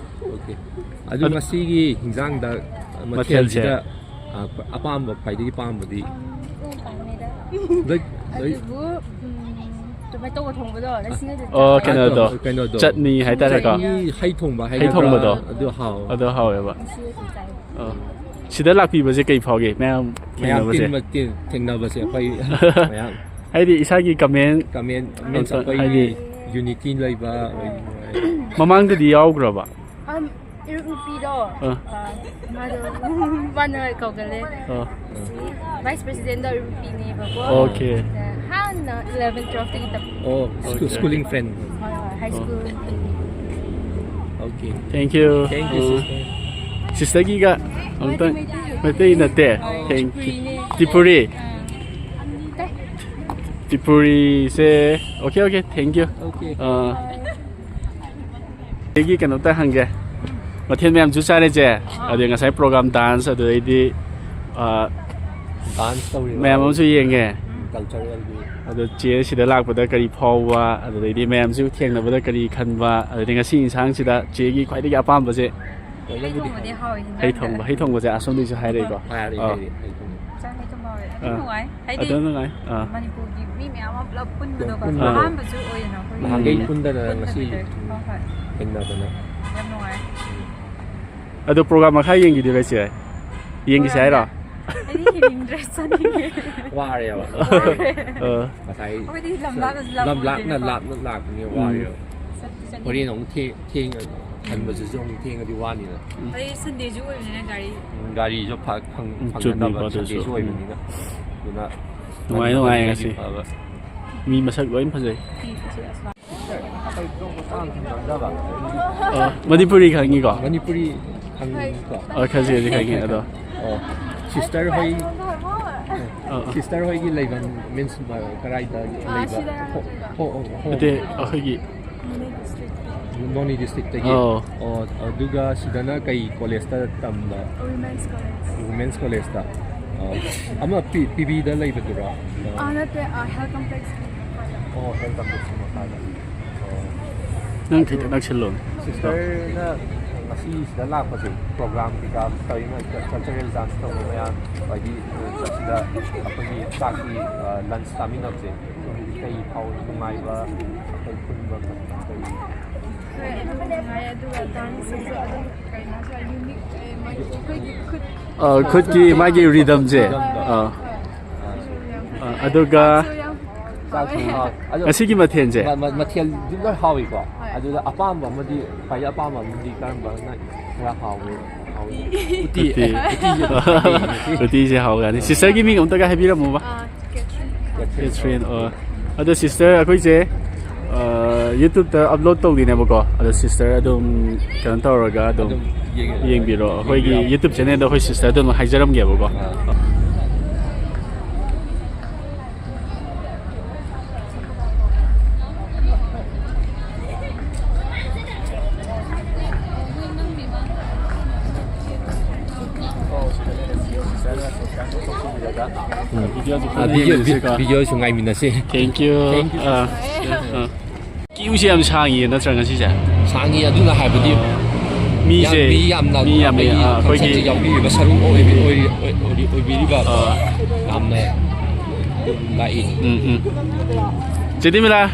ꯑꯣꯀꯦ꯫ ꯑꯗꯨ ꯑꯗꯨ ꯉꯁꯤꯒꯤ ꯍꯤꯟꯖꯥꯡꯗ, ꯃꯊꯦꯜꯁꯦ꯫ ꯃꯊꯦꯜꯁꯤꯗ, ꯑ, ꯑꯄꯥꯝꯕ, ꯈ꯭ꯋꯥꯏꯗꯒꯤ ꯄꯥꯝꯕꯗꯤ? ꯑꯝ, ꯂꯣꯏ ꯄꯥꯝꯃꯦꯗ꯫ ꯂꯣꯏ, ꯂꯣꯏ꯫ ꯑꯗꯨꯕꯨ, ꯎꯝ, ꯇꯣꯃꯦꯇꯣꯒ ꯊꯣꯡꯕꯗꯣ, ꯅꯁꯤꯡꯅꯗꯤ ꯑꯣ, ꯆꯥꯕ꯭ꯔꯥ? ꯀꯩꯅꯣꯗꯣ, ꯑꯗꯣ, ꯀꯩꯅꯣꯗꯣ꯫ ꯆꯠꯅꯤ ꯍꯥꯏꯇꯥꯔꯦꯀꯣ꯫ ꯆꯠꯅꯤ, ꯍꯩ ꯊꯣꯡꯕ ꯍꯩ ꯍꯥꯏꯒꯗ꯭ꯔꯥ? ꯊꯣꯡꯕꯗꯣ꯫ ꯑꯗꯨ ꯍꯥꯎ-꯫ ꯑꯗꯨ ꯍꯥꯎꯋꯦꯕ꯫ ꯉꯁꯤ ꯑꯗꯨꯝ ꯆꯥꯏ꯫ ꯑꯣ꯫ ꯁꯤꯗ ꯂꯥꯛꯄꯤꯕꯁꯦ ꯀꯩ ꯐꯥꯎꯒꯦ, ꯃꯌꯥꯝ ꯃꯌꯥꯝ ꯊꯦꯡꯅꯕꯁꯦ? ꯇꯤꯟ ꯃ-, ꯇꯤꯟ-, ꯊꯦꯡꯅꯕꯁꯦ ꯑꯩꯈꯣꯏ ꯃꯌꯥꯝ꯫ ꯍꯥꯏꯗꯤ ꯏꯁꯥꯒꯤ comment comment, means ꯑꯝꯇ ꯑꯩꯈꯣꯏꯒꯤ ꯍꯥꯏꯗꯤ unity ꯂꯩꯕ, ꯑꯩꯈꯣꯏꯒꯤ ꯅꯨꯡꯉꯥꯏ꯫ ꯃꯃꯥꯡꯗꯗꯤ ꯌꯥꯎꯈ꯭ꯔꯕ? ꯑꯝ, ꯏꯔꯨꯞ ꯅꯨꯄꯤꯗꯣ, ꯑꯥ꯫ ꯑ, ꯃꯥꯗꯣ, ꯃꯥꯅ ꯀꯧꯒꯜꯂꯦ꯫ ꯑꯥ꯫ Vice Presidentꯗꯣ ꯏꯔꯨꯞ ꯅꯨꯄꯤꯅꯦꯕꯀꯣ꯫ ꯑꯣꯀꯦ꯫ ꯑ, ꯍꯥꯟꯅ eleven twelveꯇꯒꯤ ꯇꯝ-꯫ ꯑꯣ, ꯁ꯭ꯀꯨꯜ-, ꯑꯣꯀꯦ꯫ Schooling friend꯫ ꯍꯣꯏ, ꯍꯣꯏ, high ꯑꯣ꯫ School꯫ Okay. Thank you꯫ Thank you, uh, sister꯫ Sisterꯒꯤꯒ ꯑꯃꯨꯛꯇꯪ꯫ ꯃꯩꯇꯩ, ꯃꯩꯇꯩ꯫ ꯃꯩꯇꯩ ꯅꯠꯇꯦ꯫ ꯍꯣꯏ, thank you꯫ ꯇ꯭ꯔꯤꯄꯨꯔꯤꯅꯦ꯫ ꯇ꯭ꯔꯤꯄꯨꯔꯤ꯫ ꯑꯥ꯫ ꯇ꯭ꯔꯤꯄꯨꯔꯤꯁꯦ, okay, okay, thank you꯫ Okay. ꯑ, ꯑꯩꯒꯤ ꯀꯩꯅꯣꯝꯇ ꯍꯪꯒꯦ꯫ ꯃꯊꯦꯜ ꯃꯌꯥꯝꯁꯨ ꯆꯥꯔꯦꯁꯦ꯫ ꯑꯥ꯫ ꯑꯗꯩ ꯉꯁꯥꯏ program dance, ꯑꯗꯨꯗꯩꯗꯤ, ꯑ, ꯗꯥꯟꯁ ꯇꯧꯔꯤꯕ ꯃꯌꯥꯝ ꯑꯃꯁꯨ ꯌꯦꯡꯉꯦ꯫ ꯀꯜꯆꯔꯦꯜꯒꯤ꯫ ꯑꯗꯣ ꯆꯦ ꯁꯤꯗ ꯂꯥꯛꯄꯗ ꯀꯔꯤ ꯐꯥꯎꯕ, ꯑꯗꯨꯗꯩꯗꯤ ꯃꯌꯥꯝꯁꯨ ꯊꯦꯡꯅꯕꯗ ꯀꯔꯤ ꯈꯟꯕ, ꯑꯗꯨꯗꯩ ꯉꯁꯤ ꯏꯟꯁꯥꯡꯁꯤꯗ ꯆꯦꯒꯤ ꯈ꯭ꯋꯥꯏꯗꯒꯤ ꯑꯄꯥꯝꯕꯁꯦ? ꯍꯩ ꯊꯣꯡꯕꯗꯤ ꯍꯥꯎꯋꯦ, ꯍꯩ ꯊꯣꯡꯕ, ꯍꯩ ꯊꯣꯡꯕꯁꯦ ꯑꯁꯣꯝꯗꯒꯤꯁꯨ ꯍꯥꯏꯔꯛꯏꯀꯣ꯫ ꯍꯥꯏꯔꯦ, ꯑꯥ꯫ ꯍꯩ ꯊꯣꯡꯕ꯫ ꯏꯟꯁꯥꯡ ꯍꯩ ꯊꯣꯡꯕ ꯍꯥꯎꯋꯦ꯫ ꯑꯗꯨꯝ ꯑꯥ꯫ ꯅꯨꯡꯉꯥꯏ꯫ ꯍꯥꯏꯗꯤ ꯑꯗꯨꯝ ꯅꯨꯡꯉꯥꯏ꯫ ꯑꯥ꯫ ꯃꯅꯤꯄꯨꯔꯒꯤ ꯃꯤ ꯃꯌꯥꯝ ꯑꯃ ꯄꯨꯂꯞ ꯄꯨꯟꯕꯗꯣꯀꯣ꯫ ꯄꯨꯟꯕꯗꯣ꯫ ꯑꯍꯥꯟꯕꯁꯨ ꯑꯣꯏꯗꯅ ꯑꯩꯈꯣꯏꯒꯤ ꯅꯍꯥꯟꯈꯩ ꯄꯨꯟꯗꯅ ꯉꯁꯤ ꯄꯨꯟꯗꯕꯤꯗ꯫ ꯍꯣꯏ, ꯍꯣꯏ꯫ ꯊꯦꯡꯅꯗꯅ꯫ ꯌꯥꯝ ꯅꯨꯡꯉꯥꯏ꯫ ꯑꯗꯣ ꯄ꯭ꯔꯣꯒ꯭ꯔꯥꯝ ꯃꯈꯥ ꯌꯦꯡꯈꯤꯗꯣꯏꯔꯣ ꯏꯆꯦ? ꯌꯦꯡꯈꯤꯁꯦ ꯍꯥꯏꯔꯣ? ꯑꯩꯗꯤ ꯌꯦꯡꯅꯤꯡꯗ꯭ꯔꯦ, ꯆꯠꯅꯤꯡꯉꯦ꯫ ꯋꯥꯔꯦꯕ꯫ ꯋꯥꯔꯦ꯫ ꯑ꯫ ꯉꯁꯥꯏ ꯑꯩꯈꯣꯏꯗꯤ ꯂꯝ ꯂꯥꯞꯅꯁꯨ ꯂꯝ ꯂꯥꯞꯅ ꯂꯥꯞꯄ ꯑꯣꯏꯗꯦꯕ꯫ ꯂꯥꯞꯅ ꯂꯥꯛꯄꯅꯦ, ꯎꯝ꯫ ꯋꯥꯔꯦꯕ꯫ ꯆꯠꯇꯤ ꯆꯠꯅꯤꯡꯉꯦ꯫ ꯍꯣꯔꯦꯟ ꯑꯃꯨꯛ ꯊꯦꯡ-, ꯊꯦꯡꯉ-, ꯍꯟꯕꯁꯤꯁꯨ ꯑꯃꯨꯛ ꯊꯦꯡꯉꯗꯤ ꯋꯥꯅꯤꯅ꯫ ꯎꯝ꯫ ꯑꯗꯩ ꯁꯟꯗꯦꯁꯨ ꯑꯣꯏꯕꯅꯤꯅ ꯒꯥꯔꯤ꯫ ꯎꯝ, ꯒꯥꯔꯤꯁꯨ ꯐꯔꯛ ꯐꯪ-, ꯎꯝ, ꯆꯨꯝꯃꯤꯀꯣ ꯐꯪꯅꯗꯕ, ꯑꯗꯨꯁꯨ꯫ ꯁꯟꯗꯦꯁꯨ ꯎꯝ꯫ ꯑꯣꯏꯕꯅꯤꯅ꯫ ꯑꯗꯨꯅ ꯅꯨꯡꯉꯥꯏ, ꯉꯟꯅ ꯅꯨꯡꯉꯥꯏ ꯍꯟꯕꯅꯗꯤ ꯉꯁꯤ꯫ ꯐꯕ꯫ ꯃꯤ ꯃꯁꯛ ꯂꯣꯏ ꯐꯖꯩ꯫ ꯐꯤ ꯐꯖꯩ ꯑꯁ꯫ ꯑ, ꯃꯅꯤꯄꯨꯔꯤ ꯈꯪꯉꯤꯀꯣ? ꯃꯅꯤꯄꯨꯔꯤ ꯈꯪꯉꯤꯀꯣ? ꯑ, ꯈꯖꯤꯛ ꯈꯖꯤꯛ ꯈꯪꯉꯤ ꯑꯗꯣ꯫ ꯑꯣ, ꯁꯤꯁꯇꯔ ꯍꯣꯏ, ꯑ, ꯑ꯫ ꯁꯤꯁꯇꯔ ꯍꯣꯏꯒꯤ ꯂꯩꯐꯝ ꯃꯤꯟꯁ ꯀꯗꯥꯏꯗ ꯑ, ꯂꯩꯕ? ꯁꯤꯗ ꯍꯣ-, ꯍꯣ-, ꯍꯣ-, ꯅꯠꯇꯦ, ꯑꯩꯈꯣꯏꯒꯤ ꯅꯣꯅꯦ ꯗꯤꯁꯇ꯭ꯔꯤꯛꯇꯒꯤ꯫ ꯑꯣ꯫ ꯑꯣ, ꯑꯗꯨꯒ ꯁꯤꯗꯅ ꯀꯩ ꯀꯣꯂꯦꯖꯇ ꯇꯝꯕ? Women's college. ꯋꯤꯃꯦꯟꯁ ꯀꯣꯂꯦꯖꯇ꯫ ꯑꯣ, ꯑꯃ ꯄꯤ-, ꯄꯤ ꯕꯤꯗ ꯂꯩꯕꯗꯨꯔꯣ? ꯑꯥ, ꯅꯠꯇꯦ, ꯑꯥ, ꯍꯦꯜꯊ ꯀꯝꯄ꯭ꯂꯦꯛꯁꯀꯤ ꯃꯈꯥꯗ꯫ ꯑꯣ, ꯍꯦꯜꯊ ꯀꯝꯄ꯭ꯂꯦꯛꯁꯀꯤ ꯃꯈꯥꯗ꯫ ꯑꯣ꯫ ꯅꯪ ꯈꯤꯇꯪ ꯅꯛꯁꯤꯜꯂꯣ꯫ ꯁꯤꯁꯇꯔꯅ ꯉꯁꯤ ꯁꯤꯗ ꯂꯥꯛꯄꯁꯦ, ꯄ꯭ꯔꯣꯒ꯭ꯔꯥꯝ ꯀꯩꯀꯥ ꯇꯧꯔꯤ ꯃꯌꯥꯝ, ꯀꯜꯆꯔꯦꯜ ꯗꯥꯟꯁ ꯇꯧꯕ ꯃꯌꯥꯝ, ꯑꯗꯒꯤ, ꯑ, ꯁꯤꯗ ꯑꯩꯈꯣꯏꯒꯤ ꯆꯥꯛꯀꯤ, ꯑ, ꯂꯟꯁ ꯆꯥꯃꯤꯟꯅꯕꯁꯦ, ꯀꯩ ꯐꯥꯎ ꯅꯨꯡꯉꯥꯏꯕ, ꯑꯩꯈꯣꯏ ꯄꯨꯟꯕ ꯈꯣꯠꯄ ꯀꯩ? ꯍꯣꯏ, ꯑꯗꯨꯝ ꯅꯨꯡꯉꯥꯏ, ꯑꯗꯨꯒ ꯗꯥꯟꯁꯁꯤꯁꯨ ꯑꯗꯨꯝ ꯀꯩꯅꯣꯁꯨ ꯌꯨꯅꯤꯛ ꯑꯣꯏ, ꯃꯥꯒꯤ ꯑꯩꯈꯣꯏꯒꯤ ꯈꯨꯠ ꯑ, ꯈꯨꯠꯀꯤ ꯃꯥꯒꯤ ꯔꯤꯗꯝꯁꯦ꯫ ꯍꯣꯏ, ꯍꯣꯏ, ꯑ꯫ ꯍꯣꯏ꯫ ꯑ, ꯑꯗꯨꯒ ꯆꯥꯛꯁꯨ ꯌꯥꯝ ꯍꯥꯎꯋꯦ꯫ ꯆꯥꯛꯁꯨ ꯍꯥꯎ-, ꯑꯗꯣ ꯉꯁꯤꯒꯤ ꯃꯊꯦꯜꯁꯦ꯫ ꯃ-, ꯃ-, ꯃꯊꯦꯜꯗꯤ ꯂꯣꯏ ꯍꯥꯎꯏꯀꯣ꯫ ꯍꯣꯏ꯫ ꯑꯗꯨꯗ ꯑꯄꯥꯝꯕ ꯑꯃꯗꯤ, ꯈ꯭ꯋꯥꯏꯗꯩ ꯑꯄꯥꯝꯕ ꯑꯃꯗꯤ ꯀꯔꯝꯕꯅ ꯈꯔ ꯍꯥꯎꯏ? ꯍꯥꯎꯏ? ꯎꯇꯤ꯫ ꯎꯇꯤꯁꯦ ꯎꯇꯤ꯫ ꯐꯖꯅ ꯍꯥꯎꯏ ꯉꯁꯤ꯫ ꯎꯇꯤꯁꯦ ꯍꯥꯎꯒꯅꯤ꯫ ꯁꯤꯁꯇꯔꯒꯤ ꯃꯤꯡ ꯑꯝꯇꯒ ꯍꯥꯏꯕꯤꯔꯝꯃꯨꯕ꯫ ꯑꯥ, ꯀꯦꯊ꯭ꯔꯤꯟ꯫ ꯀꯦꯊ꯭ꯔꯤꯟ, ꯑꯣ꯫ ꯑꯗꯣ ꯁꯤꯁꯇꯔ ꯑꯩꯈꯣꯏꯁꯦ, ꯑ, YouTube-ꯇ ꯑꯞꯂꯣꯗ ꯇꯧꯗꯣꯏꯅꯦꯕꯀꯣ꯫ ꯑꯗꯣ ꯁꯤꯁꯇꯔ ꯑꯗꯨꯝ ꯀꯩꯅꯣ ꯇꯧꯔꯒ ꯑꯗꯨꯝ ꯑꯗꯨꯝ ꯌꯦꯡꯉꯦ꯫ ꯌꯦꯡꯕꯤꯔꯣ꯫ ꯑꯩꯈꯣꯏꯒꯤ ꯌꯦꯡꯕꯤꯔꯣ꯫ YouTube channel-ꯗ ꯑꯩꯈꯣꯏ ꯁꯤꯁꯇꯔ ꯑꯗꯨꯝ ꯍꯥꯏꯖꯔꯝꯒꯦꯕꯀꯣ꯫ ꯑꯥ꯫ ꯚꯤꯗꯤꯑꯣꯁꯨ ꯉꯥꯏꯃꯤꯟꯅꯁꯤ꯫ Thank you. Thank you. ꯑꯥ, ꯑꯥ꯫ ꯀ꯭ꯌꯨꯁꯦ ꯌꯥꯝ ꯁꯥꯡꯉꯤꯌꯦ ꯅꯠꯇ꯭ꯔꯥ ꯉꯁꯤꯁꯦ? ꯁꯥꯡꯉꯤ, ꯑꯗꯨꯅ ꯍꯥꯏꯕꯗꯤ ꯃꯤꯁꯦ, ꯌꯥꯝ, ꯃꯤ ꯌꯥꯝꯅ ꯃꯤ ꯌꯥꯝꯅ, ꯑꯩꯈꯣꯏꯒꯤ ꯑꯥ, ꯑꯩꯈꯣꯏꯒꯤ concertꯁꯦ ꯌꯥꯎꯕꯤꯔꯤꯕ, ꯁꯔꯨꯛ ꯑꯣꯏꯕꯤ-, ꯑꯣꯏꯔꯤ-, ꯑꯣꯏ-, ꯑꯣꯏꯕꯤꯔꯤꯕ ꯑꯥ꯫ ꯌꯥꯝꯅ ꯂꯥꯛꯏ꯫ ꯎꯝ, ꯎꯝ꯫ ꯆꯦ ꯗꯤꯃꯤꯂꯥ,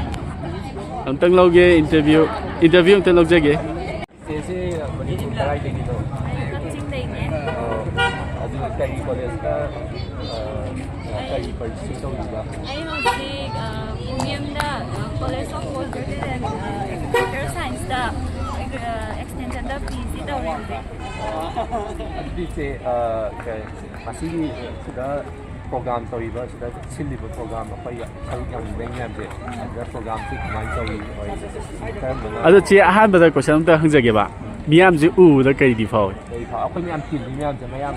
ꯑꯝꯇꯪ ꯂꯧꯒꯦ interview, interview ꯑꯝꯇꯪ ꯂꯧꯖꯒꯦ꯫ ꯆꯦꯁꯦ ꯃꯅꯤꯄꯨꯔ ꯀꯗꯥꯏꯗꯒꯤꯅꯣ? ꯑꯩ ꯀꯛꯆꯤꯡꯗꯩꯅꯦ꯫ ꯑꯣ, ꯑꯗꯨ ꯀꯔꯤ ꯀꯣꯂꯦꯖꯇ, ꯑ, ꯀꯔꯤ ꯄꯔꯁ꯭ꯌꯨ ꯇꯧꯔꯤꯕ? ꯑꯩ ꯍꯧꯖꯤꯛ, ꯑ, ꯄꯨꯅꯦꯝꯗ, ꯑ, College of Political and, ꯑ, Agricultural Scienceꯇ, ꯑ, extensionꯗ PG ꯇꯧꯔꯤ ꯍꯧꯖꯤꯛ꯫ ꯑꯗꯨꯗꯤ ꯆꯦ, ꯑ, ꯀ-, ꯉꯁꯤꯒꯤ ꯁꯤꯗ program ꯇꯧꯔꯤꯕ, ꯁꯤꯗ ꯁꯤꯜꯂꯤꯕ program ꯑꯩꯈꯣꯏ ꯁꯔꯨꯛ ꯌꯥꯃꯤꯟꯅꯕ ꯃꯌꯥꯝꯁꯦ, ꯑꯗꯨꯗ programꯁꯤ ꯀꯃꯥꯏꯅ ꯇꯧꯔꯤ? ꯍꯣꯏ, ꯀꯔꯝꯕꯅ ꯑꯗꯣ ꯆꯦ, ꯑꯍꯥꯟꯕꯗ question ꯑꯝꯇ ꯍꯪꯖꯒꯦꯕ꯫ ꯃꯤꯌꯥꯝꯁꯦ ꯎꯕꯗ ꯀꯔꯤꯗꯤ ꯐꯥꯎꯏ? ꯀꯔꯤ ꯐꯥꯎ-, ꯑꯩꯈꯣꯏ ꯃꯌꯥꯝ team ꯃꯌꯥꯝꯁꯦ, ꯃꯌꯥꯝ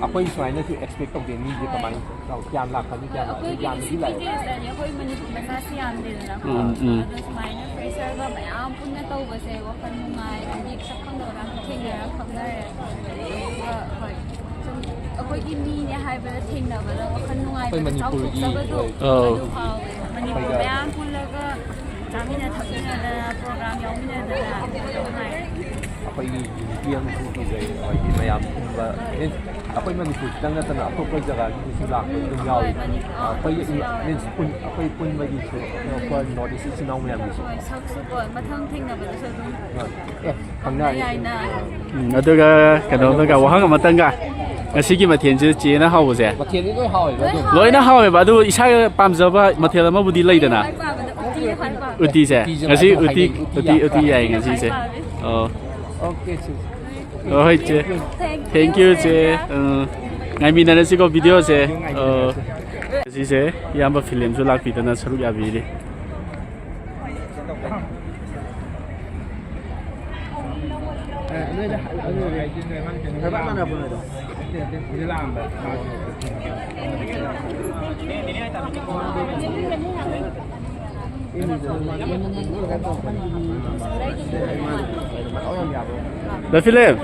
ꯑꯩꯈꯣꯏ ꯁꯨꯃꯥꯏꯅꯁꯨ expect ꯇꯧꯗꯦ꯫ ꯃꯤꯁꯦ ꯀꯃꯥꯏꯅ ꯇꯧ-, ꯀꯌꯥꯝ ꯂꯥꯛꯀꯅꯤ, ꯀꯌꯥꯝ ꯂꯥꯛꯀꯅꯤ? ꯑꯩꯈꯣꯏꯒꯤꯗꯤ ꯌꯥꯝꯅꯗꯤ ꯂꯥꯛꯑꯦ꯫ City ꯀꯦꯁꯇꯅꯤ, ꯑꯩꯈꯣꯏ ꯃꯅꯤꯄꯨꯔ ꯃꯆꯥꯁꯤ ꯌꯥꯝꯗꯦꯗꯅꯀꯣ꯫ ꯎꯝ, ꯎꯝ꯫ ꯑꯗꯣ ꯁꯨꯃꯥꯏꯅ fresherꯒ ꯃꯌꯥꯝ ꯄꯨꯟꯅ ꯇꯧꯕꯁꯦ ꯋꯥꯈꯜ ꯅꯨꯡꯉꯥꯏ, ꯍꯥꯏꯗꯤ ꯁꯛ ꯈꯪꯗꯕ ꯃꯌꯥꯝꯁꯨ ꯊꯦꯡꯅꯔ ꯈꯪꯅꯔꯦ꯫ ꯑꯗꯨꯒ ꯍꯣꯏ, ꯁꯨꯝ ꯑꯩꯈꯣꯏꯒꯤ ꯃꯤꯅꯦ ꯍꯥꯏꯕꯗ ꯊꯦꯡꯅꯕꯗ ꯋꯥꯈꯜ ꯑꯩꯈꯣꯏ ꯅꯨꯡꯉꯥꯏꯕꯗꯣ, ꯃꯅꯤꯄꯨꯔꯒꯤ, ꯆꯥꯎꯊꯣꯛꯆꯕꯗꯣ ꯍꯣꯏ꯫ ꯑꯧ꯫ ꯑꯗꯨ ꯐꯥꯎꯋꯦ꯫ ꯃꯅꯤꯄꯨꯔ ꯑꯩꯈꯣꯏꯒ ꯃꯌꯥꯝ ꯄꯨꯜꯂꯒ ꯆꯥꯃꯤꯟꯅ ꯊꯛꯃꯤꯟꯅꯗꯅ program ꯌꯥꯎꯃꯤꯟꯅꯗꯅ ꯅꯨꯡꯉꯥꯏ꯫ ꯑꯩꯈꯣꯏꯒꯤ unity ꯑꯃꯁꯨ ꯄꯤꯖꯩ, ꯑꯩꯈꯣꯏꯒꯤ ꯃꯌꯥꯝ ꯄꯨꯟꯕ, means ꯑꯩꯈꯣꯏ ꯃꯅꯤꯄꯨꯔ ꯈꯤꯇꯪ ꯅꯠꯇꯅ ꯑꯇꯣꯞꯄ ꯖꯒꯥꯒꯤꯗꯁꯨ ꯂꯥꯛꯄ ꯑꯗꯨꯝ ꯌꯥꯎꯏ꯫ ꯍꯣꯏ, ꯃꯅꯤꯄꯨꯔ ꯑꯩꯈꯣꯏꯒꯤ ꯑꯇꯣꯞꯄꯁꯨ ꯌꯥꯎꯋꯦ꯫ Means ꯄꯨꯟ-, ꯑꯩꯈꯣꯏ ꯄꯨꯟꯕꯒꯤꯁꯨ ꯑꯇꯣꯞꯄ North East ꯏꯆꯤꯟ ꯏꯅꯥꯎ ꯃꯌꯥꯝꯒꯤꯁꯨ꯫ ꯍꯣꯏ, ꯁꯛꯁꯨ ꯀꯣ ꯃꯊꯪ ꯊꯦꯡꯅꯕꯗꯁꯨ ꯑꯗꯨꯝ ꯍꯣꯏ꯫ ꯑꯦ, ꯈꯪꯅ ꯈꯪꯅꯔꯤ꯫ ꯌꯥꯏꯅ꯫ ꯎꯝ, ꯑꯗꯨꯒ ꯀꯩꯅꯣꯝꯇꯒ, ꯋꯥꯍꯪ ꯑꯃꯇꯪꯒ, ꯉꯁꯤꯒꯤ ꯃꯊꯦꯜꯁꯦ ꯆꯦꯅ ꯍꯥꯎꯕꯁꯦ? ꯃꯊꯦꯜꯗꯤ ꯂꯣꯏ ꯍꯥꯎꯋꯦꯕ ꯑꯗꯨꯝ꯫ ꯂꯣꯏꯅ ꯍꯥꯎꯋꯦꯕ, ꯑꯗꯨ ꯏꯁꯥꯒ ꯄꯥꯝꯖꯕ ꯃꯊꯦꯜ ꯑꯃꯕꯨꯗꯤ ꯂꯩꯗꯅ꯫ ꯈ꯭ꯋꯥꯏ ꯄꯥꯝꯕꯗ ꯎꯇꯤ, ꯈ꯭ꯋꯥꯏ ꯄꯥꯝꯃꯦ꯫ ꯎꯇꯤꯁꯦ꯫ ꯉꯁꯤ ꯎꯇꯤ, ꯎꯇꯤ, ꯎꯇꯤ ꯌꯥꯏ ꯉꯁꯤꯁꯦ꯫ ꯈ꯭ꯋꯥꯏ ꯄꯥꯝꯃꯦ꯫ ꯑꯣ꯫ Okay, ꯆꯦ꯫ ꯑꯣ, ꯍꯣꯏ, ꯆꯦ꯫ Thank you, ꯆꯦ꯫ ꯎꯝ, ꯉꯥꯏꯃꯤꯟꯅꯔꯁꯤꯀꯣ ꯚꯤꯗꯤꯑꯣꯁꯦ꯫ ꯑꯣ꯫ ꯉꯁꯤꯁꯦ ꯏꯌꯥꯝꯕ ꯐꯤꯂꯦꯝꯁꯨ ꯂꯥꯛꯄꯤꯗꯅ ꯁꯔꯨꯛ ꯌꯥꯕꯤꯔꯤ꯫ ꯗ ꯐꯤꯂꯦꯝ,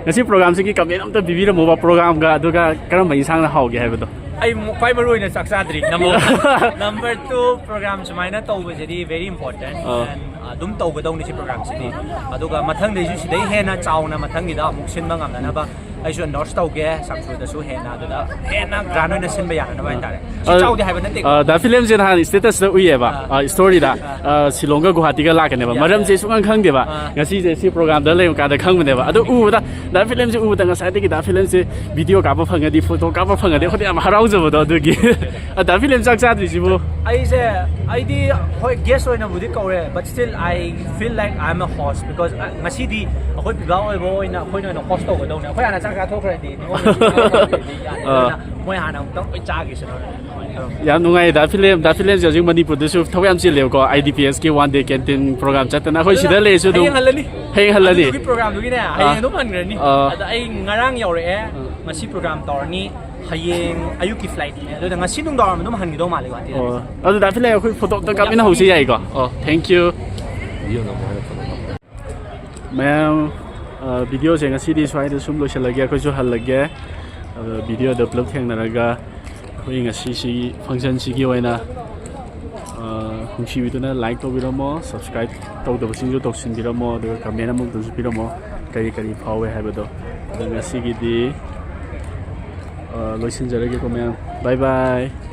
ꯉꯁꯤ programꯁꯤꯒꯤ comment ꯑꯝꯇ ꯄꯤꯕꯤꯔꯝꯃꯣꯕ, programꯒ ꯑꯗꯨꯒ ꯀꯔꯝꯕ ꯏꯟꯁꯥꯡꯅ ꯍꯥꯎꯒꯦ ꯍꯥꯏꯕꯗꯣ꯫ ꯑꯩ ꯃ- ꯈ꯭ꯋꯥꯏ ꯃꯔꯨ ꯑꯣꯏꯅ ꯆꯥꯛ ꯆꯥꯗ꯭ꯔꯤ꯫ ꯅꯝꯕꯔ ꯅꯝꯕꯔ ꯇꯨ, ꯄ꯭ꯔꯣꯒ꯭ꯔꯥꯝ ꯁꯨꯃꯥꯏꯅ ꯇꯧꯕꯁꯤꯗꯤ very important, ꯑꯥ꯫ And, ꯑ, ꯑꯗꯨꯝ ꯇꯧꯒꯗꯧꯅꯤ ꯁꯤ ꯄ꯭ꯔꯣꯒ꯭ꯔꯥꯝꯁꯤꯗꯤ꯫ ꯑꯗꯨꯒ ꯃꯊꯪꯗꯩꯁꯨ ꯁꯤꯗꯩ ꯍꯦꯟꯅ ꯆꯥꯎꯅ ꯃꯊꯪꯒꯤꯗ ꯑꯃꯨꯛ ꯁꯤꯟꯕ ꯉꯝꯅꯅꯕ ꯑꯩꯁꯨ ꯑꯦꯟꯗꯣꯔꯁ ꯇꯧꯒꯦ꯫ ꯁꯝꯁꯨꯗꯁꯨ ꯍꯦꯟꯅ ꯑꯗꯨꯗ ꯍꯦꯟꯅ ꯒ꯭ꯔꯥꯟ ꯑꯣꯏꯅ ꯁꯤꯟꯕ ꯌꯥꯅꯅꯕ ꯍꯥꯏꯇꯥꯔꯦ꯫ ꯁꯤ ꯑ, ꯆꯥꯎꯗꯦ ꯍꯥꯏꯕ ꯅꯠꯇꯦꯀꯣ꯫ ꯑ, ꯗꯥ ꯐꯤꯂꯝꯁꯦ ꯅꯍꯥꯟ ꯁ꯭ꯇꯦꯇꯁꯇ ꯎꯏꯌꯦꯕ, ꯑꯥ꯫ ꯑ, ꯁ꯭ꯇꯣꯔꯤꯗ, ꯑꯥ꯫ ꯑ, ꯁꯤꯂꯣꯡꯒ ꯒꯨꯍꯥꯇꯤꯒ ꯂꯥꯛꯀꯅꯦꯕ꯫ ꯌꯥ, ꯃꯔꯝꯁꯦ ꯌꯥ꯫ ꯁꯨꯡꯈꯪ ꯈꯪꯗꯦꯕ꯫ ꯑꯥ꯫ ꯉꯁꯤꯁꯦ ꯁꯤ ꯄ꯭ꯔꯣꯒ꯭ꯔꯥꯝꯗ ꯂꯩꯕ ꯀꯥꯟꯗ ꯈꯪꯕꯅꯦꯕ꯫ ꯑꯗꯣ ꯎꯕꯗ ꯗꯥ ꯐꯤꯂꯝꯁꯦ ꯎꯕꯗ ꯉꯁꯥꯏꯗꯒꯤ ꯗꯥ ꯐꯤꯂꯝꯁꯦ ꯚꯤꯗꯤꯑꯣ ꯀꯥꯞꯄ ꯐꯪꯉꯗꯤ, ꯐꯣꯇꯣ ꯀꯥꯞꯄ ꯐꯪꯉꯗꯤ ꯑꯩꯈꯣꯏꯗꯤ ꯌꯥꯝ ꯍꯔꯥꯎꯖꯕꯗꯣ ꯑꯗꯨꯒꯤ꯫ ꯑ, ꯗꯥ ꯐꯤꯂꯝ ꯆꯥꯛ ꯆꯥꯗ꯭ꯔꯤꯁꯤꯕꯨ? ꯑꯩꯁꯦ, ꯑꯩꯗꯤ ꯍꯣꯏ guest ꯑꯣꯏꯅꯕꯨꯗꯤ ꯀꯧꯔꯦ, but still I feel like I'm a host because, ꯑ, ꯉꯁꯤꯗꯤ ꯑꯩꯈꯣꯏ ꯄꯤꯕꯥ ꯑꯣꯏꯕ ꯑꯣꯏꯅ ꯑꯩꯈꯣꯏꯅ ꯑꯣꯏꯅ host ꯇꯧꯒꯗꯧꯅꯦ꯫ ꯑꯩꯈꯣꯏ ꯍꯥꯟꯅ ꯆꯥꯛ ꯆꯥꯊꯣꯛꯈ꯭ꯔꯗꯤ ꯅꯉꯣꯟꯗ ꯌꯥꯗꯦ꯫ ꯑꯥ꯫ ꯑꯗꯨꯅ ꯃꯣꯏ ꯍꯥꯟꯅ ꯑꯃꯨꯛꯇꯪ ꯂꯣꯏ ꯆꯥꯈꯤꯁꯅꯨ꯫ ꯌꯥꯝ ꯅꯨꯡꯉꯥꯏꯌꯦ ꯗꯥ ꯐꯤꯂꯝ꯫ ꯗꯥ ꯐꯤꯂꯝꯁꯦ ꯍꯧꯖꯤꯛ ꯃꯅꯤꯄꯨꯔꯗꯁꯨ ꯊꯕꯛ ꯌꯥꯝ ꯆꯤꯜꯂꯦꯕꯀꯣ, I D P ꯑꯦꯁꯀꯤ one day canteen program ꯆꯠꯇꯅ꯫ ꯑꯩꯈꯣꯏ ꯁꯤꯗ ꯂꯩꯔꯁꯨ ꯑꯗꯨꯝ ꯍꯌꯦꯡ ꯍꯜꯂꯅꯤ꯫ ꯍꯌꯦꯡ ꯍꯜꯂꯅꯤ? ꯑꯗꯨꯒꯤ ꯄ꯭ꯔꯣꯒ꯭ꯔꯥꯝꯗꯨꯒꯤꯅꯦ, ꯍꯌꯦꯡ ꯑꯥ꯫ ꯑꯗꯨꯝ ꯍꯟꯈ꯭ꯔꯅꯤ꯫ ꯑꯥ꯫ ꯑꯗ ꯑꯩ ꯉꯔꯥꯡ ꯌꯧꯔꯛꯑꯦ, ꯑꯥ꯫ ꯉꯁꯤ ꯄ꯭ꯔꯣꯒ꯭ꯔꯥꯝ ꯇꯧꯔꯅꯤ, ꯍꯌꯦꯡ ꯑꯌꯨꯛꯀꯤ ꯐ꯭ꯂꯥꯏꯠꯅꯦ꯫ ꯑꯗꯨꯗ ꯉꯁꯤ ꯅꯨꯡꯗꯥꯡꯋꯥꯏꯔꯝ ꯑꯗꯨꯝ ꯍꯟꯈꯤꯗꯧ ꯃꯥꯜꯂꯦ ꯒꯨꯍꯥꯇꯤꯗ꯫ ꯑꯣ, ꯑꯗꯨ ꯗꯥ ꯐꯤꯂꯝ ꯑꯩꯈꯣꯏ ꯐꯣꯇꯣ ꯑꯝꯇ ꯀꯥꯞꯃꯤꯟꯅꯍꯧꯁꯤ ꯌꯥꯏꯀꯣ? ꯑꯣ, thank you꯫ ꯃꯌꯥꯝ, ꯑ, ꯚꯤꯗꯤꯑꯣꯁꯦ ꯉꯁꯤꯗꯤ ꯁ꯭ꯋꯥꯏꯗ ꯁꯨꯝ ꯂꯣꯏꯁꯤꯜꯂꯒꯦ, ꯑꯩꯈꯣꯏꯁꯨ ꯍꯜꯂꯒꯦ꯫ ꯑ, ꯚꯤꯗꯤꯑꯣꯗ ꯄꯨꯂꯞ ꯊꯦꯡꯅꯔꯒ ꯑꯩꯈꯣꯏ ꯉꯁꯤꯁꯤꯒꯤ ꯐꯪꯁꯟꯁꯤꯒꯤ ꯑꯣꯏꯅ, ꯑ, ꯅꯨꯡꯁꯤꯕꯤꯗꯨꯅ like ꯇꯧꯕꯤꯔꯝꯃꯣ, subscribe ꯇꯧꯗꯕꯁꯤꯡꯁꯨ ꯇꯧꯁꯤꯟꯕꯤꯔꯝꯃꯣ, ꯑꯗꯨꯒ comment ꯑꯃꯨꯛꯇꯁꯨ ꯄꯤꯔꯝꯃꯣ ꯀꯔꯤ ꯀꯔꯤ ꯐꯥꯎꯋꯦ ꯍꯥꯏꯕꯗꯣ꯫ ꯑꯗꯣ ꯉꯁꯤꯒꯤꯗꯤ, ꯑ, ꯂꯣꯏꯁꯤꯟꯖꯔꯒꯦꯀꯣ ꯃꯌꯥꯝ꯫ Bye bye꯫